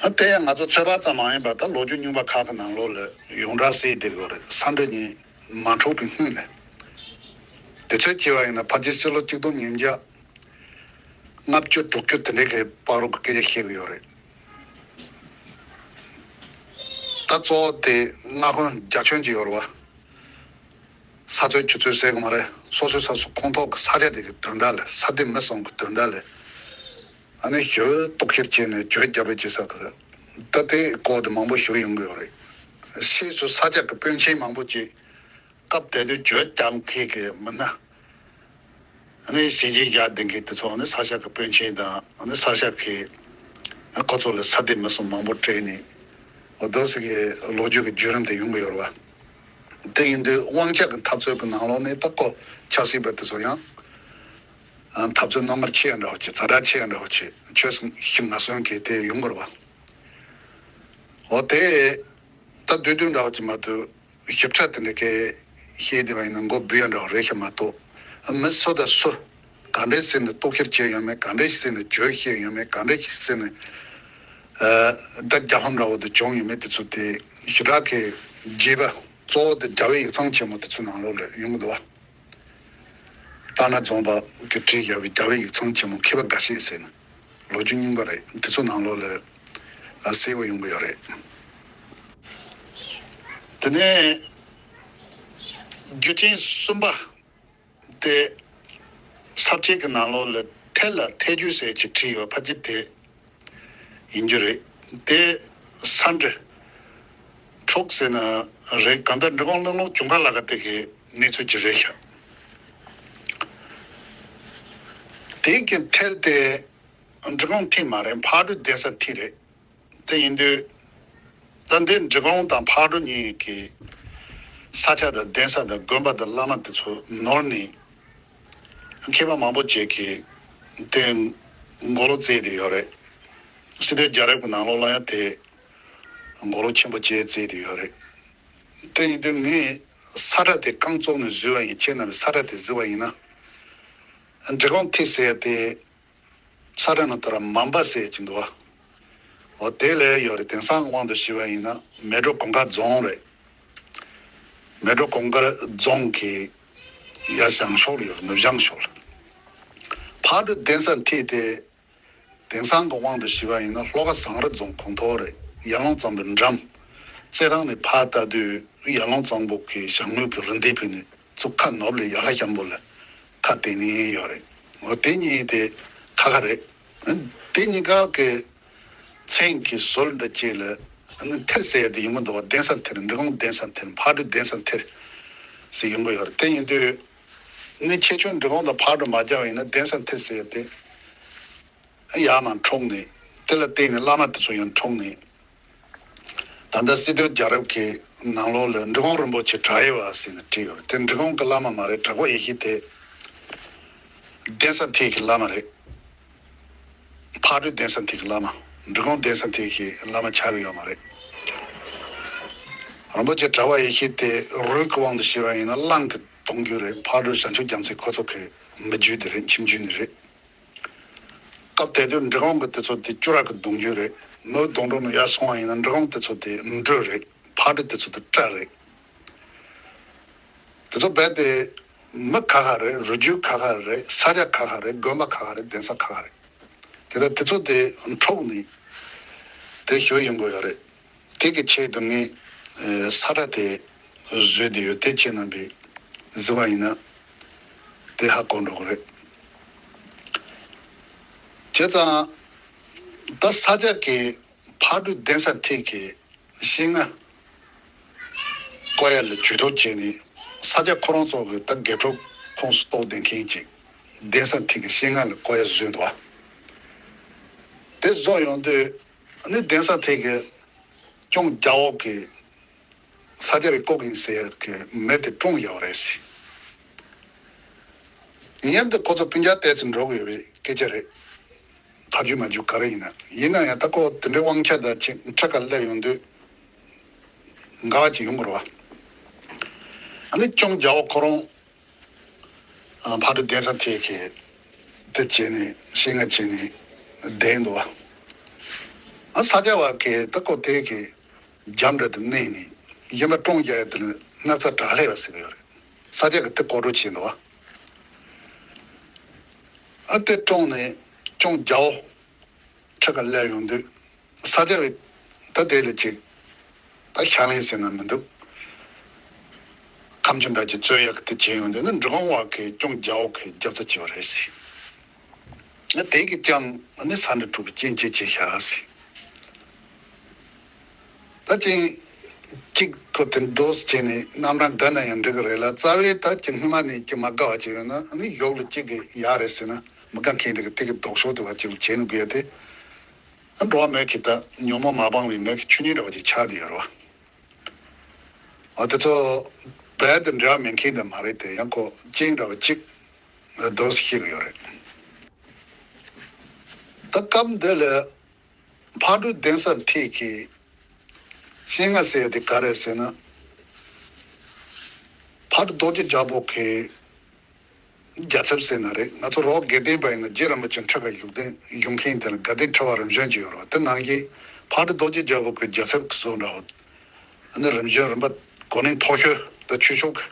ཨ་དེ་ཡང་ང་ཚོ་ཚོད་དཔག་ཙམ་མ་ཡིན་པར་ད་ལོ་རྒྱུས་རྙིང་པ་ཁག་གི་ནང་ལོགས་ལ་ཡོངས་གྲགས་གསལ་བསྡད་ཡོད་རེད། ས་འབྲུག་གཉིས་མ་འཁྲུགས་པའི་སྔོན་ལ། དུས་ཚོད་བྱས་པ་ཡིན་ན་ཕལ་ཆེར་ཕྱི་ལོ་གཅིག་སྟོང་ཉིས་བརྒྱ་ལྔ་བཅུ་དྲུག་ཅུ་དེ་འདྲའི་གི་བར་དུ་གི་སྐད་ཆ་བཤད་གི་ཡོད་རེད། ད་གཙོ་བོ་དེ་སྔ་དགོན་རྒྱ་ཁྱོན་གྱི་ཡོད་རེད་བ། ས་ཚོད་ཆུ་ཚོད་ཟེར་གི་མ་རེད། སོ་སོའི་ས་སོ་ཁོངས་གཏོགས་ཀྱི་ས་ཆ་དེ་གི་དོན་དག་ལ། ས་དེ་མི་གསུམ་གི་དོན་དག་ལ། ཨ་ནི་ཞུ་གཏུག་བཤེར་བྱས་ནས་བརྗོད་རྒྱབ་པའི་བྱེད་ས་གི། ད་དེ་སྐོར་དེ་མང་པོ་ཞུ་ཡོང་གི་ཡོད་རེད། ཕྱིས་སུ་ས་སྐྱ་གི་དཔོན་ཆེན་མང་པོ་ཅིག་སྐབས་དེ་དུས་བརྗོད་རྒྱབ་མཁན་གི་མི་སྣ། ཨ་ནི་ཞལ་ཆེམས་བཞག་བསྡད་མཁན་དེ་ཚོ་ཨ་ནི་ས་སྐྱ་གི་དཔོན་ཆེན་དང་། ཨ་ནི་ས་སྐྱ་གི་ཁོ་ཚོ་ལ་ས་དེ་མི་གསུམ་མང་པོ་སྤྲད་ནས། འོ་དོ་ཟེར་གི་ལོ་རྒྱུས་ཀྱི་བརྒྱུད་རིམ་དེ་ཡོང་གི་ཡོད་རེད་བ། དེ་ཡིན་དུས་དབང་ཆ་གི་འཐབ་རྩོད་ཀྱི་ནང་ལོགས་ནས་ད་ཁོ་ཆབ་སྲིད་པ་དེ་ཚོ་ཡང་འཐབ་རྩོད་རྣོ་ངར་ཆེ་ཡང་འདྲ་བ་བྱེད། ཛ་དྲག་ཆེ་ཡང་འདྲ་བ་བྱེད། ཆོས་ཞིག་ངར་སོན་གྱི་དེ་ཡོང་དགོས་རེད་བ། འོ་དེ་ད་བསྡུས་བསྡུས་འདྲ་བ་བྱེད་མ་ཐུབ། ཞིབ་ཕྲ་དེ་འདྲ་གས་བཤད་བསྡད་པ་ཡིན་ན་མགོ་འབུས་ཡ་འདྲ་བ་རེད་ཤག་མ་གཏོགས། མི་སུ་དང་སུ་ག་འདྲས་ཟེར་ནས་གཏུག་བཤེར་བྱས་ཡོད་མེད། ག་འདྲས་ཟེར་ནས་བརྗོད་བཤད་ཡོད་མེད། ག་འདྲས་ཟེར་ནས་ཨ་ད་རྒྱབ་ལྷམ་འདྲ་བོ་དེ་བྱུང་ཡོད་མེད། དེ་ཚོ་དེ་ཞེ་དྲག་གི་རྒྱས་པ་གཙོ་བོ་དེ་རྒྱལ་བའི་ཡིག་ཚང་ཆེན་མོ་དེ་ཚོའི་ནང་ལོགས་ལ་ཡོང་གི་འདུག་བ། རྟ་ནག་རྫོང་པ་གིས་བྲིས་བཞག་པའི་རྒྱལ་བའི་ཡིག་ཚང་ཆེན་མོ་མཁས་པ་འགའ་ཤས་ཟེར་ནས་ལོ་རྒྱུས་རྙིང་པ་རེད། དེ་ཚོ་ནང་ལོགས་ལ་ཨ་གསལ་པོ་ཡོང་གི་ཡོད་རེད། དེ་ནས་རྒྱུ་རྐྱེན་གསུམ་པ་དེ་ས་བཅད་ཀྱི་ནང་ལོགས་ལ་ཐེལ་ལ་ཐེལ་རྒྱུད་ཟེར་གྱི་བྲིས་ཡོད། ཕལ་ཆེར་དེ་ཡིན་རྒྱུ་རེད། དེ་ས་འབྲུ་འཁྲུགས་ཟེར་ན་རེད། གང་ལྟར་འབྲི་གུང་གླིང་ལུང་ཇུན་གར་ལ་ཁ་དེ་གི་གནས་ཚུལ་ཅིག་རེད་ཤག། དེ་གི་ཐེལ་དེ་འབྲི་གུང་ཐེལ་མ་རེད། ཕག་གྲུ་གདན་ས་ཐེལ་རེད། དེ་ཡིན་དུས་ད་འདི་འབྲི་གུང་དང་ཕག་གྲུ་གཉིས་ཀྱི་ས་ཆ་དང་གདན་ས་དང་དགོན་པ་དང་བླ་མ་དེ་ཚོ་ནོར་ནས། མཁས་པ་མང་པོ་ཅིག་གིས་དེ་མགོ་ལོག་བཙལ་བསྡད་ཡོད་རེད། སི་ཏུ་རྒྱལ་རབས་ཀྱི་ནང་ལོགས་ལ་ཡང་དེ་མགོ་ལོག་ཆེན་པོ་ཅིག་བཙལ་བསྡད་ཡོད་རེད། དེ་ཡིན་དུས་ངས་ས་ཁྲ་དེ་རྐང་བཙུགས་ནས་བཟོས་པ་ཡིན། ཁྱེད་རྣམ་པས་ས་ཁྲ་དེ་གཟིགས་པ་ཡིན་ན། འབྲི་གུང་ཐེལ་ཟེར་དེ་ས་ཁྲ་ནང་ལྟར་མམ་པ་ཟེར་གྱི་འདུག་བ། འོ་དེ་ལས་ཡོད་རེད། དེང་སང་དབང་དུ་བྱས་པ་ཡིན་ན་མལ་གྲོ་གུང་དཀར་རྫོང་རེད། མལ་གྲོ་གུང་དཀར་རྫོང་གི་ཡར་བྱང་ཕྱོགས་ལ་ཡོད་རེད། ནུབ་བྱང་ཕྱོགས་ལ། ཕག་གྲུ་གདན་ས་ཐེལ་དེ་དེང་སང་གི་དབང་དུ་བྱས་པ་ཡིན་ན་ལྷོ་ཁ་ཟངས་རི་རྫོང་ཁོངས་གཏོགས་རེད། ཡར་ཀླུང་གཙང་པོའི་འགྲམ། རྩེད་ཐང་ནས་ཕར་ལྟ་དུས་ཡར་ཀླུང་གཙང་པོ་གི་བྱང་ངོས་ཀྱི་རི་མདའི་ཕུ་ནས་ཚུར་ཁ་ནུབ་ལ་ཡར་ལྷ་ཤམ་པོ་ལ་ཁ་གཏད་ནས་ཡོད་རེད། འོ་དེ་གཉིས་དེ་ཁ་ཁ་རེད། དེ་གཉིས་ཀ་གི་ མཚན་གྱི་ཟུར་འདྲ་གཅིག་ལ་ཨ་ནི་ཐེར་ཟེར་ཡ་དེ་ཡོང་གི་འདུག་བ། གདན་ས་ཐེར། འབྲི་གུང་གདན་ས་ཐེར། ཕག་གྲུ་གདན་ས་ཐེར་ཟེར་ཡོང་གི་ཡོད་རེད། དེ་ཡིན་དུས་ནི་ཁྱེད་ཆོ་འབྲི་གུང་དང་ཕག་གྲུ་མ་རྒྱག་པ་ཡིན་ན་གདན་ས་ཐེར་ཟེར་ཡ་དེ་ཡར་མར་འཁྲུགས་ནས། དེ་ལ་བརྟེན་ནས་བླ་མ་དེ་ཚོ་ཡང་འཁྲུགས་ནས། ད་ལྟ་སྲིད་དོན་རྒྱལ་རབས་ཀྱི་ནང་ལོགས་ལ་འབྲི་གུང་རིན་པོ་ཆེ་བྲག་ཡེ་བ་ཟེར་ནས་བྲིས་ཡོད་རེད། དེ་འབྲི་གུང་གི་བླ་མ་མ་རེད། བྲག་པ་ཡེ་ཤེས་དེ་གདན་ས་ཐེར་གྱི་བླ་མ་རེད། ཕག་གྲུ་གདན་ས་ཐེར་གྱི་བླ་མ། འབྲི་གུང་གདན་ས་ཐེར་གྱི་བླ་མ་ཆགས་ཀྱི་ཡོད་མ་རེད། རིན་པོ་ཆེ་བྲག་པ་ཡེ་ཤེས་དེ་རུས་ཀྱི་དབང་དུ་བྱས་པ་ཡིན་ན་གླང་གི་གདུང་རྒྱུད་རེད། ཕག་གྲུ་བྱང་ཆུབ་རྒྱལ་མཚན་ཁོ་ཚོ་གི་མི་རྒྱུད་དེ་རེད། ཁྱིམ་རྒྱུད་ནས་རེད། སྐབས་དེ་དུས་འབྲི་གུང་གི་དེ་ཚོ་དེ་སྐྱུ་ར་གི་གདུང་རྒྱུད་རེད། མི་གདུང་དྲུག་ནས་ཡར་སོང་བ་ཡིན་ན་འབྲི་གུང་དེ་ཚོ་དེ་འབྲུ་རེད། ཕག་གྲུ་དེ་ཚོ་དེ་སྤྲ་རེད། དེ་ཚོ་རྦད་དེ་མི་ཁ་ཁ་རེད། རུས་རྒྱུད་ཁ་ཁ་རེད། ས་ཆ་ཁ་ཁ་རེད། དགོན་པ་ཁ་ཁ་རེད། གདན་ས་ཁ་ཁ་རེད། དེ་ལྟར་དེ་ཚོ་དེ་འཁྲུགས་ནས་དེ་ཞུ་ཡོང་དགོས་ཡོད་རེད། དེ་གི་ཆེད་དུ་ངས་ས་ཁྲ་དེ་བཟོས་བསྡད་ཡོད། དེ་ཁྱེད་རྣམ་པས་གཟིགས་པ་ཡིན་ན་དེ་ཧ་གོ་འགྲོ་གི་རེད། བྱས་ཙང་ད་ས་སྐྱ་གི་ཕག་གྲུ་གདན་ས་ཐེར་གི་ཤིང་རྔ་བརྐོ་ཡ་ལ་ཇུས་གཏོགས་བྱས་ནས། ས་སྐྱ་ཁོ་རང་ཚོ་གི་ད་དགེ་ཕྲུག་ཁོངས་སུ་གཏོགས་བསྡད་མཁན་ཅིག་གདན་ས་ཐེར་གི་ཤིང་རྔ་ལ་བརྐོ་ཡ་བཟོས་འདུག་བ། དེ་བཟོ་ཡོང་དུས་ནི་གདན་ས་ཐེར་གི་སྐྱོང་རྒྱ་འོག་གི་ས་སྐྱ་རེ་བརྐོ་གི་ཡིན་ཟེར་གི་མི་དེ་བཀྲོངས་ཡོད་རེད་ཟེར། ཡིན་དུས་ཁོ་ཚོ་སྤུན་ཀྱག་ཏོག་ཙམ་འགྲོ་གི་ཡོད་པའི་སྐད་ཆ་རེད། ཕ་རྒྱུད་མ་རྒྱུད་ག་རེ་ཡིན་ན། ཡིན་ན་ཡང་ད་ཁོ་དེ་འདྲའི་དབང་ཆ་དང་ཅིག་ཁྲི་ཁར་སླེབས་ཡོང་དུས་འགལ་བ་ཅིག་ཡོང་གི་རེད་བ། ཨ་ནི་སྐྱོང་རྒྱ་འོག་ཁོ་རང་ཕག་གྲུ་གདན་ས་ཐེར་གི་དེ་བྱས་ནས་ཤིང་རྔ་བྱས་ནས་བསྡད་འདུག་བ། ཨ་ས་སྐྱ་བ་གི་ད་ཁོ་དེ་གི་རྒྱབ་འདྲ་དུ་གནས་ནས་གཞན་པ་བཀྲོངས་རྒྱག་ཡ་དེ་ནི་སྣག་ཚ་དྲག་ལྷས་པ་ཟེར་གི་ཡོད་རེད། ས་སྐྱ་གི་དེ་ལྐོག་གྲོས་བྱས་འདུག་བ། ཨ་དེ་བཀྲོངས་ནས་སྐྱོང་རྒྱ་འོག་ཁྲི་ཁར་སླེབས་ཡོང་དུས་ས་སྐྱ་བའི་ད་དེ་ལ་ཅིག་ད་ཕྱག་ལེན་ཟེར་ན་མི་འདུག་ཁ་མཆུ་འདྲ་ཅིག་རྩོད་ཡག་གི་དེ་བྱས་ཡོང་དུས་ནི་འབྲི་གུང་བ་གི་སྐྱོང་རྒྱ་འོག་གི་རྒྱབ་རྩ་བྱས་པ་རེད་ཟེར། ཨ་དེ་གི་ཀྱང་ཨ་ནི་ས་འདྲ་འཁྲུག་པའི་རྐྱེན་བྱས་བྱས་བཞག་ཟེར། ད་ཅིང་གཅིག་ཁོ་དེ་འདོགས་བྱས་ནས་རྣམ་གྲངས་འགའ་ན་ཡང་འགྲིག་གི་རེད་ལ། རྩ་བའི་ད་ཅིག་སྔོན་མ་ནས་ཅིག་མ་དགའ་བ་ཅིག་ཡོད་ན་ཨ་ནི་གཞུག་ལ་གཅིག་གི་ཡག་རེད་ཟེར་ན་མི་དགའ་མཁན་དེ་གི་དེ་གི་ལྡོག་ཕྱོགས་དེ་བ་ཅིག་ལ་བྱེད་ནུས་དགོས་ཡ་དེ། ཨ་འགྲོ་བ་མི་གི་ད་ཉོན་མོངས་མ་སྤངས་པའི་མི་གི་ཆོས་ཉིད་འདྲ་བ་ཅིག་ཆགས་བསྡད་ཡོད་རེད་བ། ཨ་དེ་ཚོ་རྦད་དེ་འབྲེལ་བ་མེད་མཁན་དེ་མ་རེད་དེ། ཡང་ཁོ་ཅིང་འདྲ་བ་ཅིག་འདོགས་ཤེས་གི་ཡོད་རེད། ད་སྐབས་འདི་ལ་ཕག་གྲུ་གདན་ས་ཐེར་གི་ཤིང་རྔ་ཟེར་ཡ་དེ་ག་རེད་ཟེར་ན། ཕག་གྲུ་རྡོ་རྗེ་རྒྱལ་པོ་གི་རྒྱལ་ཚབ་ཟེར་ན་རེད། ང་ཚོ་རོགས་དགེ་ལྡན་པ་ཡིན་ན་རྗེ་རིན་པོ་ཆེ་ཁྲི་ཁར་བཞུགས་གདན་བཞུགས་མཁན་དེ་ལ་དགའ་ལྡན་ཁྲི་པ་རིམ་བྱོན་ཅིག་ཡོད་རེད་བ། དེ་ནང་བཞིན་ཕག་གྲུ་རྡོ་རྗེ་རྒྱལ་པོ་གི་རྒྱལ་ཚབ་ཀྱི་བཟོ་འདྲ་བོ། ཨ་ནི་རིམ་བྱོན་རིམ་པ་གོ་གནས་མཐོ་ཤོས་དང་ཆོས་ཕྱོགས་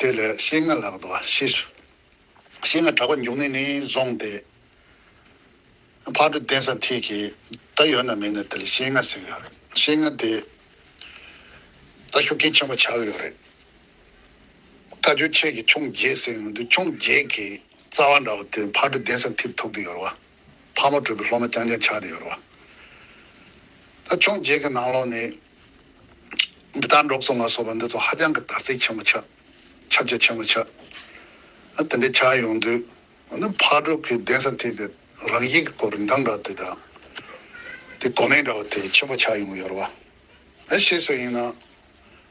ཀྱི་དེ་ལ་ཤིང་རྔ་ལབ་འདུག་བ། ཤེས་སོང་། ཤིང་རྔ་གྲགས་པ་འབྱུང་གནས་ནས་བཟུང་སྟེ། ཕག་གྲུ་གདན་ས་ཐེར་གི་ད་ཡོད་ན་མེད་ན་དེ་ལ་ཤིང་རྔ་ཟེར་གི་ཡོད་རེད། ཤིང་རྔ་དེ་ད་ཤུགས་རྐྱེན་ཆེན་པོ་ཆགས་ཡོད་རེད། བཀའ་བརྒྱུད་ཆེ་གི་ཆུང་བརྒྱད་ཟེར་ཡོང་དུས་ཆུང་བརྒྱད་གི་རྩ་བ་འདྲ་བོ་དེ་ཕག་གྲུ་གདན་ས་ཐེར་ཐུག་བསྡད་ཡོད་རེད་བ། ཕག་མོ་གྲུ་པའི་སློབ་མ་རྐྱང་རྐྱང་ཆགས་བསྡད་ཡོད་རེད་བ། ད་ཆུང་བརྒྱད་གི་ནང་ལོགས་ནས་འདི་ལྟར་འབྲོག་གསུམ་ལ་སོགས་པ་འདི་ཚོ་ཧ་ཅང་གི་དར་ཚིགས་ཆེན་པོ་ཆགས། ཁྱབ་རྒྱ་ཆེན་པོ་ཆགས། ཨ་དེ་འདྲའི་ཆགས་ཡོང་དུས་ཨ་ནི་ཕག་གྲུ་གི་གདན་ས་ཐེར་དེ་རང་བཞིན་གྱི་སྐོར་རིན་ཐང་འདྲ་དེ་དང་དེ་གོ་གནས་འདྲ་བ་དེ་ཆེན་པོ་ཆགས་ཡོང་གི་ཡོད་རེད་བ། ཨ་ཤེས་སོ་ཡིན་ན་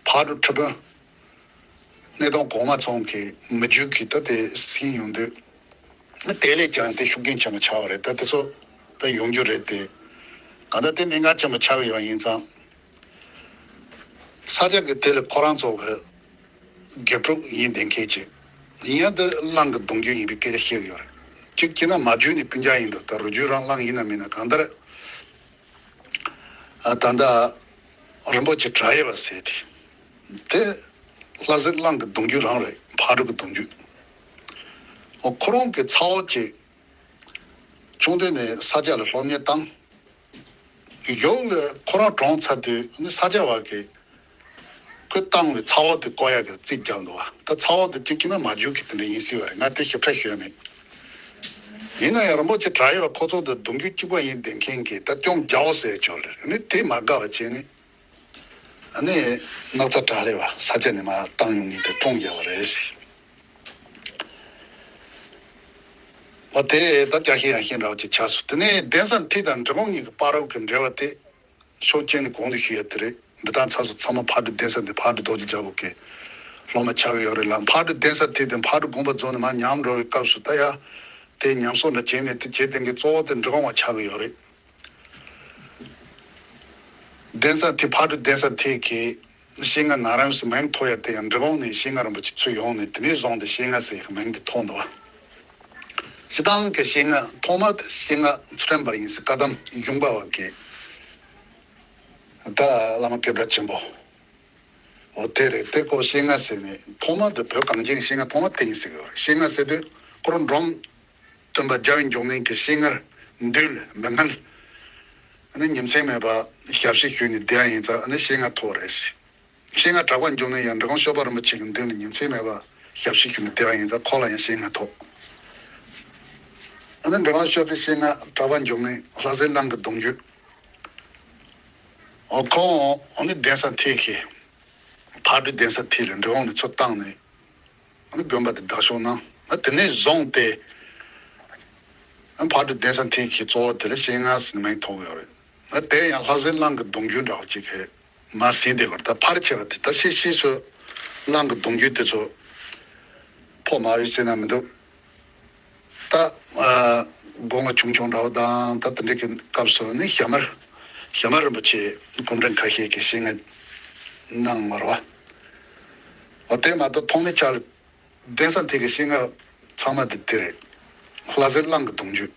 ཕག་གྲུ་ཁྲི་དཔོན་གནས་སྟངས་གོང་མ་ཚང་གི་མི་རྒྱུད་ཀྱི་ད་དེ་ཟིན་ཡོང་དུས། དེ་ལས་ཀྱང་དེ་ཤུགས་རྐྱེན་ཆེན་པོ་ཆགས་པ་རེད། ད་དེ་ཚོ་ད་ཡོང་རྒྱུ་རེད་དེ། གང་ལྟར་དེ་གནད་འགག་ཆེན་པོ་ཆགས་ཡོད་པ་ཡིན་ཙང་། ས་སྐྱ་གི་དེ་ལ་ཁོ་རང་ཚོ་གི་དགེ་ཕྲུག་ཡིན་བསྡད་མཁན་ཅིག་ཡིན་ཡང་དེ་གླང་གི་གདུང་རྒྱུད་ཡིན་པའི་སྐད་ཆ་བཤད་ཀྱི་ཡོད་རེད། གཅིག་བྱས་ན་མ་རྒྱུད་ནས་སྤུན་ཀྱག་ཡིན་འགྲོ། ད་རུས་རྒྱུད་རང་གླང་ཡིན་ན་མིན་ན་གང་ལྟར། ཨ་ད་ལྟ་རིན་པོ་ཆེ་བྲག་ཡེ་བ་ཟེར་དེ། དེ་ལྷ་སྲས་གླང་གི་གདུང་རྒྱུད་རང་རེད། ཕག་གྲུ་གི་གདུང་རྒྱུད། ཨོ་ཁོ་རང་གི་ཚ་བོ་གཅིག་ཆུང་དུས་ནས་ས་སྐྱ་ལ་སློབ་གཉེར་བཏང་། གཞུག་ལ་ཁོ་རང་གྲོངས་ཚར་དུས་ནི་ས་སྐྱ་བ་གི་ཁོས་བཏང་བའི་ཚ་བོ་དེ་བརྐོ་ཡག་གི་རྩིས་བརྒྱབ་འདུག་བ། ད་ཚ་བོ་དེ་གཅིག་བྱས་ན་མ་རྒྱུད་ཀྱི་དེ་འདྲ་ཡིན་སྲིད་པ་རེད། ང་དེ་ཞིབ་ཕྲ་ཤོད་མེད། ཡིན་ན་ཡང་རིན་པོ་ཆེ་གྲགས་ཡོད་པ་ཁོ་ཚོ་དང་གདུང་རྒྱུད་གཅིག་པ་ཡིན་བསྡད་མཁན་གྱི་ད་སྐྱོང་རྒྱའོ་ཟེར་ཆོག་ལེ་ནི་དེ་མ་དགའ་བ་བྱས་ནས་ཨ་ནི་སྣག་ཚ་དྲག་ལེ་བ་ས་ཆ་ནས་མ་བཏང་ཡོང་མཁན་དེ་བཀྲོངས་རྒྱག་པ་རེད་ཟེར། འོ་དེ་ད་ཅག་ཤེས་ཡང་ཤེས་འདྲ་བ་ཅིག་ཆགས་སོང་། དེ་ནས་གདན་ས་མཐིལ་དང་འབྲི་གུང་གཉིས་ཀྱི་བར་དུ་གི་འབྲེལ་བ་དེ། ཤོག་ཅན་ནི་གོང་དུ་ཞུས་ཡ་དེ་རེད། འདི་དག་ཚང་སོ་ཚང་མ་ཕག་གྲུ་གདན་ས་འདི་ཕག་གྲུ་རྡོ་རྗེ་རྒྱལ་པོ་གི་སློབ་མ་ཆགས་ཀྱི་ཡོད་རེད་ལ། ཕག་གྲུ་གདན་ས་དེ་དེ་ཕག་གྲུ་དགོན་པ་རྫོགས་ནས་མར་ཉམས་འགྲོ་བའི་སྐབས་སུ་ད་ཡ་དེ་ཉམས་གསོ་འདྲ་བྱས་ནས་དེ་བྱེད་དེང་གི་གཙོ་བོ་དེ་འབྲི་གུང་བ་ཆགས་ཀྱི་ཡོད་རེད། གདན་ས་དེ་ཕག་གྲུ་གདན་ས་དེ་གི་ཤེས་ལྔ་ན་རམ་སི་མིང་ཐོགས་ཡ་དེ་ཡང་འབྲི་གུང་ནས་ཤེས་ལྔ་རིན་པོ་ཆེ་ཚུར་ཡོང་ནས་དེ་ནས་བཟུང་སྟེ་ཤེས་ལྔ་ཟེར་ཡ་གི་མིང་དེ་ཐོགས་འདུག་བ། སྤྱིར་བཏང་གི་ཤེས་ལྔ་ཐོག་མ་དེ་ཤེས་ལྔ་ཚུལ་ཁྲིམས་པར་ཡིན་ཟེར་བཀའ་གདམས་གཞུང་པ་བ་གི་ད་བླ་མ་སྐད་གྲགས་ཆེན་པོ། འོ་དེ་རེད། དེ་ཁོ་ཤེས་ལྔ་ཟེར་ནས་ཐོག་མ་དེ་བོད་གངས་ཅན་ཤེས་ལྔ་ཐོག་མ་དེ་ཡིན་ཟེར་གི་ཡོད་རེད། ཤེས་ལྔ་ཟེར་དུས་ཁོ་རང་འབྲོམ་སྟོན་པ་རྒྱལ་བའི་འབྱུང་གནས་ཀྱི་ཤེས་ལྔར་མདུན་ལ་མི་སྔར་ཨ་ནི་ཉིན་མཚན་མེད་པར་ཞབས་ཕྱི་ཞུས་ནས་བསྡད་ཡ་ཡིན་ཙང་ཨ་ནི་ཤེས་ལྔ་ཐོགས་རེད་ཟེར། ཤེས་ལྔ་གྲགས་པ་འབྱུང་གནས་ཡང་འབྲི་གུང་སྐྱོབ་པ་རིན་པོ་ཆེ་གི་མདུན་ལ་ཉིན་མཚན་མེད་པར་ཞབས་ཕྱི་ཞུས་ནས་བསྡད་པ་ཡིན་ཙང་ཁོ་ལ་ཡང་ཤེས་ལྔ་ཐོགས། ཨ་ནི་འབྲི་གུང་སྐྱོབ་པའི་ཤེས་ལྔ་གྲགས་པ་འབྱུང་གནས་ལྷ་སྲས་གླང་གི་གདུང་རྒྱུད། ཨོ་ཁོང་ཨ་ནི་གདན་ས་མཐིལ་གྱི་ཕག་གྲུ་གདན་ས་མཐིལ་ལ་འབྲི་གུང་ནས་ཚུར་བཏང་ནས་ཨ་ནི་དགོན་པ་དེ་བདག་སྐྱོང་གནང་། ཨ་དེ་ནས་བཟུང་སྟེ་ཨ་ཕག་གྲུ་གདན་ས་མཐིལ་གྱི་གཙོ་བོ་དེ་ལ་ཤེས་ལྔ་ཟེར་མིང་ཐོགས་ཡོད་རེད། ཨ་དེ་ཡང་ལྷ་སྲས་གླང་གི་གདུང་རྒྱུད་འདྲ་བོ་ཅིག་གི་མ་ཟིན་དེ་བར་ད་ཕར་ཆེ་བ་དེ་ད་ཤེས་ཤེས་སུ་གླང་གི་གདུང་རྒྱུད་དེ་ཚོ་ཕོ་མ་ཡོད་ཟེར་ན་མི་འདུག་ད་ཨ་དགོན་པ་ཆུང་ཆུང་འདྲ་བོ་དང་ད་དེ་འདྲ་གི་སྐབས་སུ་ནི་ཞྭ་དམར་ཞྭ་དམར་རིན་པོ་ཆེ་སྐུ་ཕྲེང་ཁ་ཤས་ཀྱི་ཤེས་ལྔ་གནང་མ་རེད་བ། འོ་དེ་མ་གཏོགས་ཐོག་མའི་ཆ་ལ་གདན་ས་དེ་གི་ཤེས་ལྔ་ཚང་མ་དེ་དེ་རེད། ལྷ་སྲས་གླང་གི་གདུང་རྒྱུད།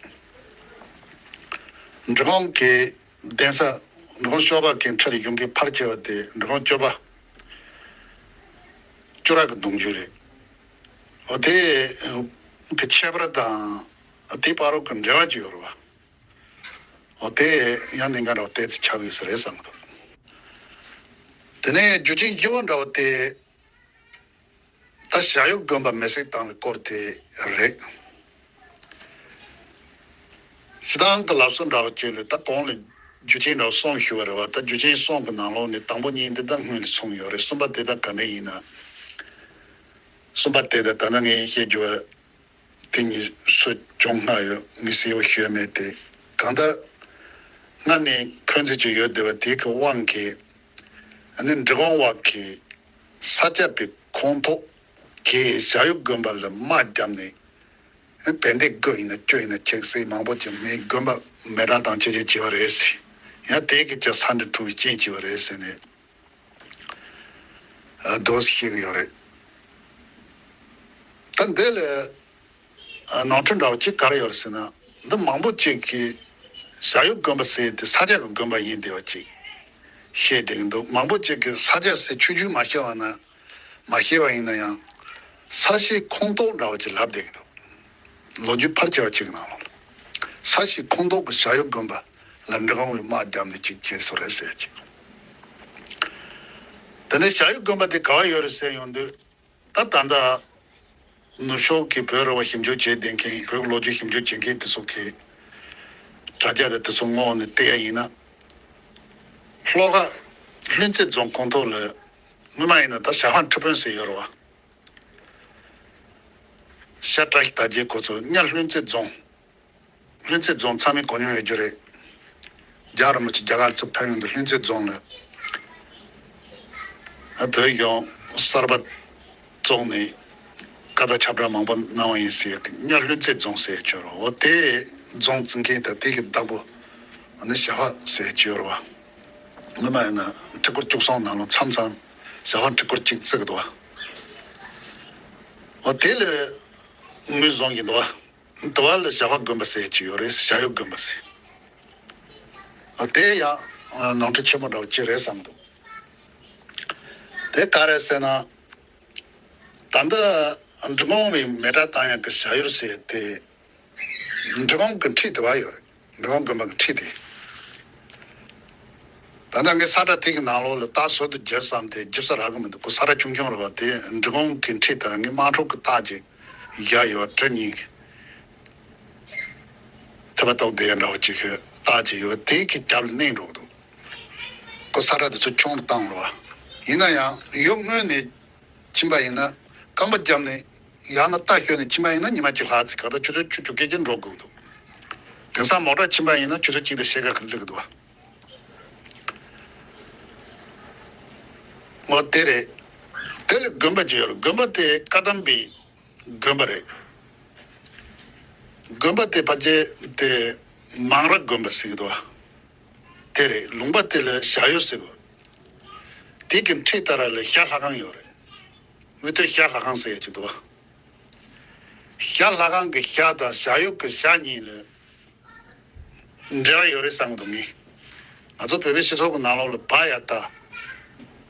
འབྲི་གུང་གི་གདན་ས་འབྲི་གུང་སྐྱོབ་པ་གི་ཁྲི་ལ་ཡོང་གི་ཕར་ཆེ་བ་དེ་འབྲི་གུང་སྐྱོབ་པ་སྐྱོ་ར་གི་གདུང་རྒྱུད་རེད། འོ་དེ་གི་ཁྱད་པར་དང་དེ་བར་དུ་གི་འབྲེལ་བ་ཅིག་ཡོད་རེད་བ། འོ་དེ་ཡང་གནད་འགག་འདྲ་བོ་ཏོག་ཙམ་ཆགས་ཡོད་ས་རེད་བསམ་གི་འདུག་དེ་ནས་རྒྱུ་རྐྱེན་བཞི་པ་འདྲ་བོ་དེ་ད་བྱ་ཡུལ་དགོན་པ་མེ་སྲེག་བཏང་བའི་སྐོར་དེ་རེད། སྤྱིར་བཏང་གི་ལབ་སྲོལ་འདྲ་བོ་ཅིག་ལ་ད་གོང་ལ་རྒྱུ་རྐྱེན་འདྲ་བོ་གསུམ་ཞུས་པ་རེད་བ། ད་རྒྱུ་རྐྱེན་གསུམ་གི་ནང་ལོགས་ནས་དང་པོ་གཉིས་འདི་ད་སྔོན་ལ་གསུངས་ཡོད་རེད། གསུམ་པ་དེ་ད་ག་འདྲ་ཡིན་ན། གསུམ་པ་དེ་ད་ད་ནང་ངས་བཤད་རྒྱུ་བ་དེ་གཉིས་སུ་ཅུང་སྔ་ཡོད། ངས་གསལ་བོ་ཞུས་མེད་དེ། གང་ལྟར་སྔར་ནས་འཁོན་འཛིན་ཅིག་ཡོད་བསྡད་པ་དེ་གི་དབང་གིས་ཨ་ནི་འབྲི་གུང་བ་གི་ས་སྐྱ་པའི་ཁོངས་གཏོགས་ཀྱིས་བྱ་ཡུལ་དགོན་པ་ལ་དམག་བརྒྱབ་ནས། བན་དེ་དགུ་ཡིན་ན་བཅུ་ཡིན་ན་ཁྱེད་སྲིད་མང་པོ་ཅིག་མི་དགོན་པ་མེ་དྲག་དང་ཅི་ཅི་བྱས་པ་རེད་ཟེར། ཡང་དེ་གི་ཅི་ས་འདི་འཁྲུག་པའི་རྐྱེན་བྱས་པ་རེད་ཟེར་ནས་རྡོ་ཞིག་ཤེས་ཀྱི་ཡོད་རེད། ད་འདི་ལ་ནོར་འཁྲུལ་འདྲ་བོ་ཅིག་ག་རེ་ཡོད་རེད་ཟེར་ན། འདི་མང་པོ་ཅིག་གིས་བྱ་ཡུལ་དགོན་པ་ཟེར་དེ་ས་སྐྱ་གི་དགོན་པ་ཡིན་བསྡད་པ་ཅིག་བཤད་བསྡད་ཀྱི་འདུག་མང་པོ་ཅིག་གིས་ས་སྐྱ་ཟེར་ཆོས་བརྒྱུད་མ་ཤེས་པ་ན། མ་ཤེས་པ་ཡིན་ན་ཡང་། ས་གཤིས་ཁོངས་གཏོགས་འདྲ་བ་ཅིག་ལབ་བསྡད་ཀྱི་འདུག་ལོ་རྒྱུས་ཕལ་ཆེ་བ་ཅིག་ནང་ལོགས་ལ། ས་གཤིས་ཁོངས་གཏོགས་ཀྱི་བྱ་ཡུལ་དགོན་པ་ལ་འབྲི་གུང་བའི་དམག་བརྒྱབ་ནས་ཅིག་བྱས་སོ་རེད་ཟེར་ཅིག་དེ་ནས་བྱ་ཡུལ་དགོན་པ་དེ་ག་བ་ཡོད་རེད་ཟེར་ཡོང་དུས། ད་ད་ལྟ་ནུབ་ཕྱོགས་ཀྱི་བོད་རེ་བ་ཞིབ་འཇུག་བྱས་བསྡད་མཁན། བོད་ཀྱི་ལོ་རྒྱུས་ཞིབ་འཇུག་བྱེད་མཁན་དེ་ཚོ་གི་དྲ་རྒྱ་དེ་དེ་ཚོ་སྔོག་ནས་བལྟས་ཡ་ཡིན་ན། ལྷོ་ཁ་ལྷུན་རྩེ་རྫོང་ཁོངས་གཏོགས་ལ་སྔོན་མ་ཡིན་ན་ད་ཞྭ་ཧང་ཁྲི་དཔོན་ཟེར་ཡོད་རེད་བ། ཤ་བཀྲ་ཤིས་དར་རྒྱས་ཁོ་ཚོ་གཉའ་ལྷུན་རྩེ་རྫོང་། ལྷུན་རྩེ་རྫོང་ཚང་མས་གོ་མྱོང་ཡོད་རྒྱུ་རེད། རྒྱལ་བ་རིན་པོ་ཆེ་རྒྱ་གར་ཚུར་ཕེབས་ཡོང་དུས་ལྷུན་རྩེ་རྫོང་ལ། ཨ་བོད་གཞུང་གསར་པ་བཙུགས་ནས་ཀ་ཚ་ཁྱབ་བསྒྲགས་མང་པོ་གནང་བ་ཡིན་ཟེར་གི། གཉའ་ལྷུན་རྩེ་རྫོང་ཟེར་ཡ་ཅིག་ཡོད་རེད། འོ་དེ་རྫོང་བཙུགས་མཁན་དང་དེ་གི་བདག་པོ་ཨ་ནི་ཞྭ་ཧ་ཟེར་ཡ་ཅིག་ཡོད་རེད་བ། སྔོན་མ་ཡིན་ན་ཁྲི་སྐོར་བཅུ་གསུམ་ནང་ལོགས་མཚམས་མཚམས་ཞྭ་ཧ་ཁྲི་སྐོར་གཅིག་བརྩི་གི་འདུག་བ། འོ་དེ་ལ་ངོས་བཟུང་གི་འདུག་བ། དུ་བ་ལ་བྱ་བ་དགོན་པ་ཟེར་གྱི་ཡོད་རེད། བྱ་ཡུལ་དགོན་པ་ཟེར། ཨ་དེ་ཡང་ནོར་འཁྲུལ་ཆེན་པོ་འདྲ་བོ་ཅིག་རེད་བསམ་འདུག་དེ་ག་རེད་ཟེར་ན། ད་ལྟ་འབྲི་གུང་བའི་མེ་སྲེག་བཏང་ཡག་གི་བྱ་ཡུལ་ཟེར་དེ་འབྲི་གུང་གི་འཁྲིས་དེ་བ་ཡོད་རེད། འབྲི་གུང་དགོན་པ་གི་འཁྲིས་དེ། ད་ལྟ་ངས་ས་ཁྲ་དེ་གི་ནང་ལོགས་ལ་རྟགས་བཟོ་དུ་བརྒྱབ་བསམ་སྟེ་བརྒྱབ་ས་རག་གི་མི་འདུག་ཁོ་ས་ཁྲ་ཆུང་ཆུང་རེད་བ། དེ་འབྲི་གུང་གི་འཁྲིས་དེ་ལ་ངས་དམངས་ཁྲོད་ཀྱི་རྟགས་ཅིག་བཞག་ཡོད་བ། གྲི་གཉིས་ཀྱི། ཐོད་པ་གཏོགས་བསྡད་ཡ་འདྲ་བོ་ཅིག་གི་རྟགས་ཅིག་ཡོད། དེ་གི་རྒྱབ་ལ་མནན་འགྲོ་གི་འདུག་ཁོ་ས་ཁྲ་དེ་ཚོ་ཆུང་རུ་བཏང་རོགས། ཡིན་ན་ཡང་ཡུལ་དངོས་ནས་ཕྱིན་པ་ཡིན་ན། རྐང་པ་བརྒྱབ་ནས་ཡང་ན་རྟ་ཞོན་ནས་ཕྱིན་པ་ཡིན་ན་ཉི་མ་གཅིག་ལྷག་ཙམ། གང་ལྟར་ཆུ་ཚོད་བཅུ་དྲུག་བརྒལ་གྱི་འགྲོ་དགོས་འདུག་དེང་སང་མོ་ཊ་ཕྱིན་པ་ཡིན་ན་ཆུ་ཚོད་གཅིག་དང་ཕྱེད་ཀ་གི་སླེབས་ཀྱི་འདུག་བ། འོ་དེ་རེད། དེ་ལ་དགོན་པ་ཅིག་ཡོད་རེད། དགོན་པ་དེ་བཀའ་གདམས་པའི་དགོན་པ་རེད། དགོན་པ་དེ་ཕལ་ཆེར་དེ་མང་ར་དགོན་པ་ཟེར་གྱི་འདུག་བ། དེ་རེད། ལུང་པ་དེ་ལ་བྱ་གཡུ་ཟེར་གྱི་ཡོད་རེད། དེ་གི་འཁྲིས་ལྟར་ལ་བྱ་ལྷ་ཁང་ཡོད་རེད། དབུས་སྟོད་བྱ་ལྷ་ཁང་ཟེར་ཡ་ཅིག་འདུག་བ། བྱ་ལྷ་ཁང་གི་བྱ་དང་བྱ་གཡུ་གི་བྱ་གཉིས་ལ་འབྲེལ་བ་ཡོད་རེད་བསམ་གྱི་འདུག་ངས། ང་ཚོ་བོད་པའི་སྤྱི་ཚོགས་ཀྱི་ནང་ལོགས་ལ་བ་ཡ་བཏགས་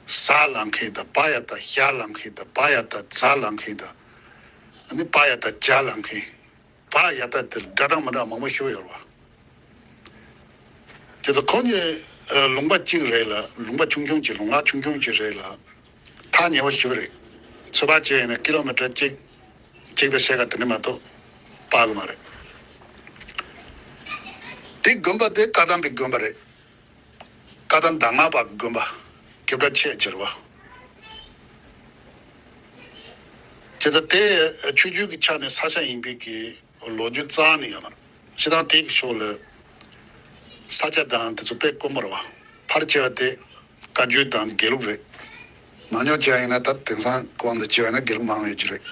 བཟའ་ལབ་མཁན་དང་། བ་ཡ་བཏགས་བྱ་ལབ་མཁན་དང་། བ་ཡ་བཏགས་བཛྲ་ལབ་མཁན་དང་། ཨ་ནི་བ་ཡ་བཏགས་བྱ་ལབ་མཁན། བ་ཡ་བཏགས་དེ་ལ་སྒྲ་གདངས་མི་འདྲ་མང་པོ་ཞིག་ཡོད་རེད་བ། དེ་ཚོ་ཁོ་གཉིས་ལུང་པ་གཅིག་རེད་ལ། ལུང་པ་ཆུང་ཆུང་གཅིག་ལུང་ལ་ཆུང་ཆུང་གཅིག་རེད་ལ། ཐག་ཉེ་བོ་ཞིག་རེད། ཚོད་དཔག་བྱས་ཡིན་ན་ཀི་ལོ་མི་ཊར་གཅིག་གཅིག་དང་ཕྱེད་ཀ་དེ་འདྲ་མ་གཏོགས་སྤར་གི་མ་རེད། དེ་དགོན་པ་དེ་བཀའ་གདམས་པའི་དགོན་པ་རེད། བཀའ་གདམས་གདམས་ངག་པ་གི་དགོན་པ། སྐད་གྲགས་ཆེ་ཆེར་བ། དེ་ཚོ་དེ་ཆོས་བརྒྱུད་ཀྱི་ཆ་ནས་ས་སྐྱ་ཡིན་པའི་གི་ལོ་རྒྱུས་རྩ་ནས་ཡོད་མ་རེད། སྤྱིར་བཏང་དེ་གི་ཕྱོགས་ལ་ས་སྐྱ་དང་དེ་ཚོ་དཔེ་དཀོན་པོ་རེད་བ། ཕལ་ཆེ་བ་དེ་བཀའ་བརྒྱུད་དང་དགེ་ལུགས་རེད། མང་ཉུང་བྱས་ཡིན་ན་ད་དེང་སང་དབང་དུ་བྱས་པ་ཡིན་ན་དགེ་ལུགས་མང་ཡོད་ཀྱི་རེད།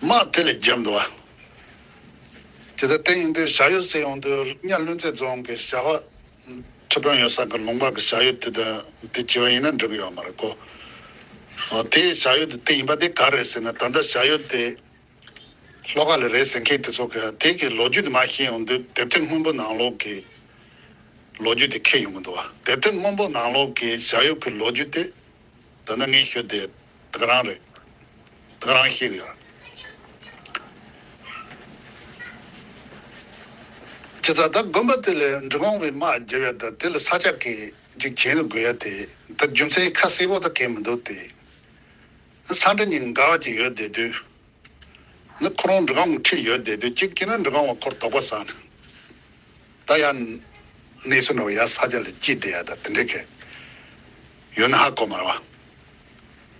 དམག་དེ་ལས་བརྒྱབ་འདུག་བ། དེ་ལྟར་བསྟན་ཡིན་དུས་བྱ་ཡུལ་ཟེར་ཡོང་དུས་གཉའ་ལྷུན་རྩེ་རྫོང་གི་བྱ་བ་ཁྲི་དཔོན་ཡོད་ས་གི་ལུང་པ་གི་བྱ་ཡུལ་དེ་དང་དེ་བྱས་པ་ཡིན་ན་འགྲིག་གི་ཡོད་མ་རེད་གོ། ཨོ་དེ་བྱ་ཡུལ་དེ་དེ་ཡིན་པ་དེ་ག་རེད་ཟེར་ན། ད་ལྟ་བྱ་ཡུལ་དེ་ལྷོ་ཁ་ལ་རེད་ཟེར་མཁན་དེ་ཚོ་གི་དེ་གི་ལོ་རྒྱུས་དེ་མར་ཤེས་ཡོང་དུས་དེབ་ཐེར་སྔོན་པོ་ནང་ལོགས་ཀྱི་ལོ་རྒྱུས་དེ་འཁེལ་ཡོང་གི་འདུག་བ། དེབ་ཐེར་སྔོན་པོ་ནང་ལོགས་ཀྱི་བྱ་ཡུལ་གྱི་ལོ་རྒྱུས་དེ་ད་ནི་ངས་ཤོད་དེ་དེ་ག་རང་རེད། དེ་ག་རང་ཤེས་ཀྱི་ཡོད་རེད། བྱས་ཙང་ད་དགོན་པ་དེ་ལས་འབྲི་གུང་བའི་དམག་རྒྱབ་ཡ་དང་དེ་ལ་ས་སྐྱ་གི་ཅིག་བྱེད་དུ་དགོས་ཡ་དེ་ད་རྒྱུ་མཚན་ཁ་གསལ་པོ་ད་གང་མི་འདུག་སྟེ། ས་འབྲུ་གཉིས་འགལ་བ་ཅིག་ཡོད་བསྡད་དུས། ནི་ཁོ་རང་འབྲི་གུང་ཁྲིད་ཡོད་བསྡད་དུས་གཅིག་གིས་ན་འབྲི་གུང་བ་ཁོར་དོགས་པ་ཟ་ནས། ད་ཡང་གནས་ཚུལ་འདྲ་བོ་ཡར་ས་སྐྱ་ལ་སྐྱེལ་བསྡད་ཡ་ད་དེ་འདྲའི་གི་ཡོད་ན་ཧ་གོ་མ་རེད་བ།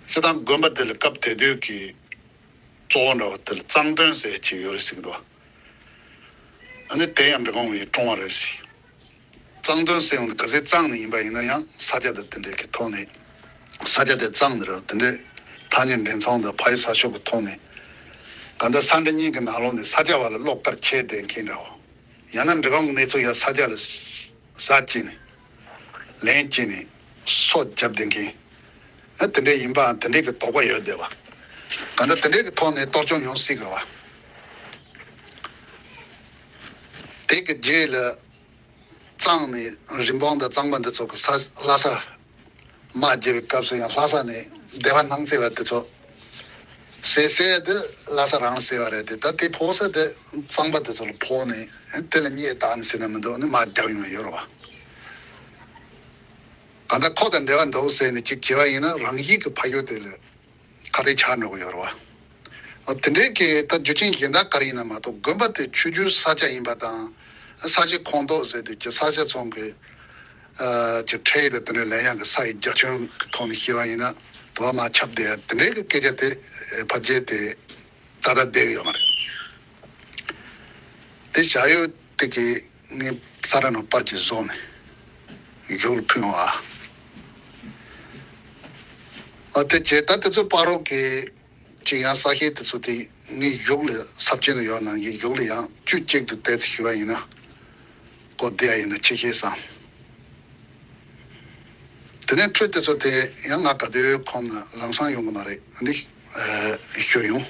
སྤྱིར་བཏང་དགོན་པ་དེ་ལ་སྐབས་དེ་དུས་ཀྱི་གཙོ་བོ་འདྲ་བོ་དེ་ལ་གཙང་སྟོན་ཟེར་གྱི་ཡོད་རེད་ཟེར་གྱི་འདུག་བ། ཨ་ནི་དེ་ཡང་འབྲི་གུང་བའི་སྲུང་བ་རེད་ཟེར། གཙང་སྟོན་ཟེར་ཡོང་དུས་ག་ཚོད་གཙང་ནས་ཡིན་པ་ཡིན་ན་ཡང་ས་སྐྱ་དང་དེ་འདྲའི་གི་ཐོག་ནས། ས་སྐྱ་དེ་གཙང་ནས་རེད། དེ་འདྲའི་ཐག་ཉེ་འདྲེན་ཚོང་དང་ཕ་ཡུལ་ས་ཕྱོགས་ཀྱི་ཐོག་ནས། གང་ལྟར་ས་འབྲུ་གཉིས་ཀྱི་ནང་ལོགས་ནས་ས་སྐྱ་བ་ལ་བློ་དཀར་ཆེ་བསྡད་མཁན་འདྲ་བོ། ཡང་ན་འབྲི་གུང་གི་གནས་ཚུལ་ཡང་ས་སྐྱ་ལ་ཟ་བྱས་ནས། ལན་བྱས་ནས་སོ་བརྒྱབ་བསྡད་མཁན། ཨ་དེ་འདྲའི་ཡིན་པའང་དེ་འདྲའི་གི་དོགས་པ་ཡོད་བསྡད་པ། གང་ལྟར་དེ་འདྲའི་གི་ཐོག་ནས་གཏོར་སྐྱོན་ཡོང་སྲིད་ཀྱི་རེད་བ། དེ་གི་རྗེས་ལ། གཙང་ནས་རིན་སྤུངས་དང་གཙང་པ་འདི་ཚོ་གི་ས་ལྷ་ས་དམག་རྒྱབ་པའི་སྐབས་སུ་ཡང་ལྷ་ས་ནས་སྡེ་པ་སྣང་བརྩེ་བ་དེ་ཚོ་བསད་བསད་དེ་ལྷ་ས་རང་བསད་པ་རེད་དེ། ད་དེ་ཕོག་ས་དེ་གཙང་པ་དེ་ཚོ་ལ་ཕོག་ནས་དེ་ལ་རྙེད་བཏང་ནས་ཟེར་ན་མི་འདུག་ནི་དམག་རྒྱབ་ཡོང་ཡོད་རེད་བ། གང་ལྟར་ཁོ་དང་འབྲེལ་བ་འདུག་ཟེར་ནས་ཅིག་བྱས་པ་ཡིན་ན་རང་བཞིན་གྱི་ཕ་ཡུལ་དེ་ལ། ཁ་གཏད་ཆགས་འགྲོ་གི་ཡོད་རེད་བ། ཨ་དེ་འདྲའི་གི་ད་རྒྱུ་རྐྱེན་གཞན་དག་ག་རེ་ཡིན་ན་མ་གཏོགས་དགོན་པ་དེ་ཆོས་བརྒྱུད་ས་སྐྱ་ཡིན་པ་དང་། ས་སྐྱའི་ཁོངས་གཏོགས་ཟེར་དུས་ཀྱི་ས་སྐྱ་ཚང་གི་ཨ་ཀྱི་ཁྲལ་དང་དེ་འདྲའི་ལེན་ཡག་གི་ས་ཡི་རྒྱ་ཁྱོན་གྱི་ཐོག་ནས་བཤད་པ་ཡིན་ན་དུ་བ་མ་ཁྱབ་བསྡད་ཡ་དེ་འདྲའི་གི་སྐད་ཆ་དེ་ཕལ་ཆེར་དེ་ད་ལྟ་བསྡད་ཀྱི་ཡོད་མ་རེད། དེ་བྱ་ཡུལ་དེ་གི་ངས་ས་ར་ནང་པར་གྱི་བཟོ་ནས་གཞུག་ལ་ཕུལ་འོང་ཨ། ཨ་དེ་བྱས་ད་དེ་ཚོ་པར་རོགས་ཀྱི་ཅིག་ཡང་ས་ཤེས་དེ་ཚོ་དེ་ངས་གཞུག་ལ་ས་བཅད་ནས་ཡོད་ནང་གི་གཞུག་ལ་ཡང་བཅུད་གཅིག་ཏུ་བལྟས་ཚེ་ཞུ་བ་ཡིན་ན་གོ་བདེ་ཡ་ཡིན་ན་ཆེ་ཤེས་བསམ། དེ་ནས་འཕྲོས་དེ་ཚོ་དེ་ཡང་ང་ག་དུས་ཁོམ་ན་ལམ་སང་ཡོང་གི་མ་རེད་འདི་ཞུ་ཡོང་།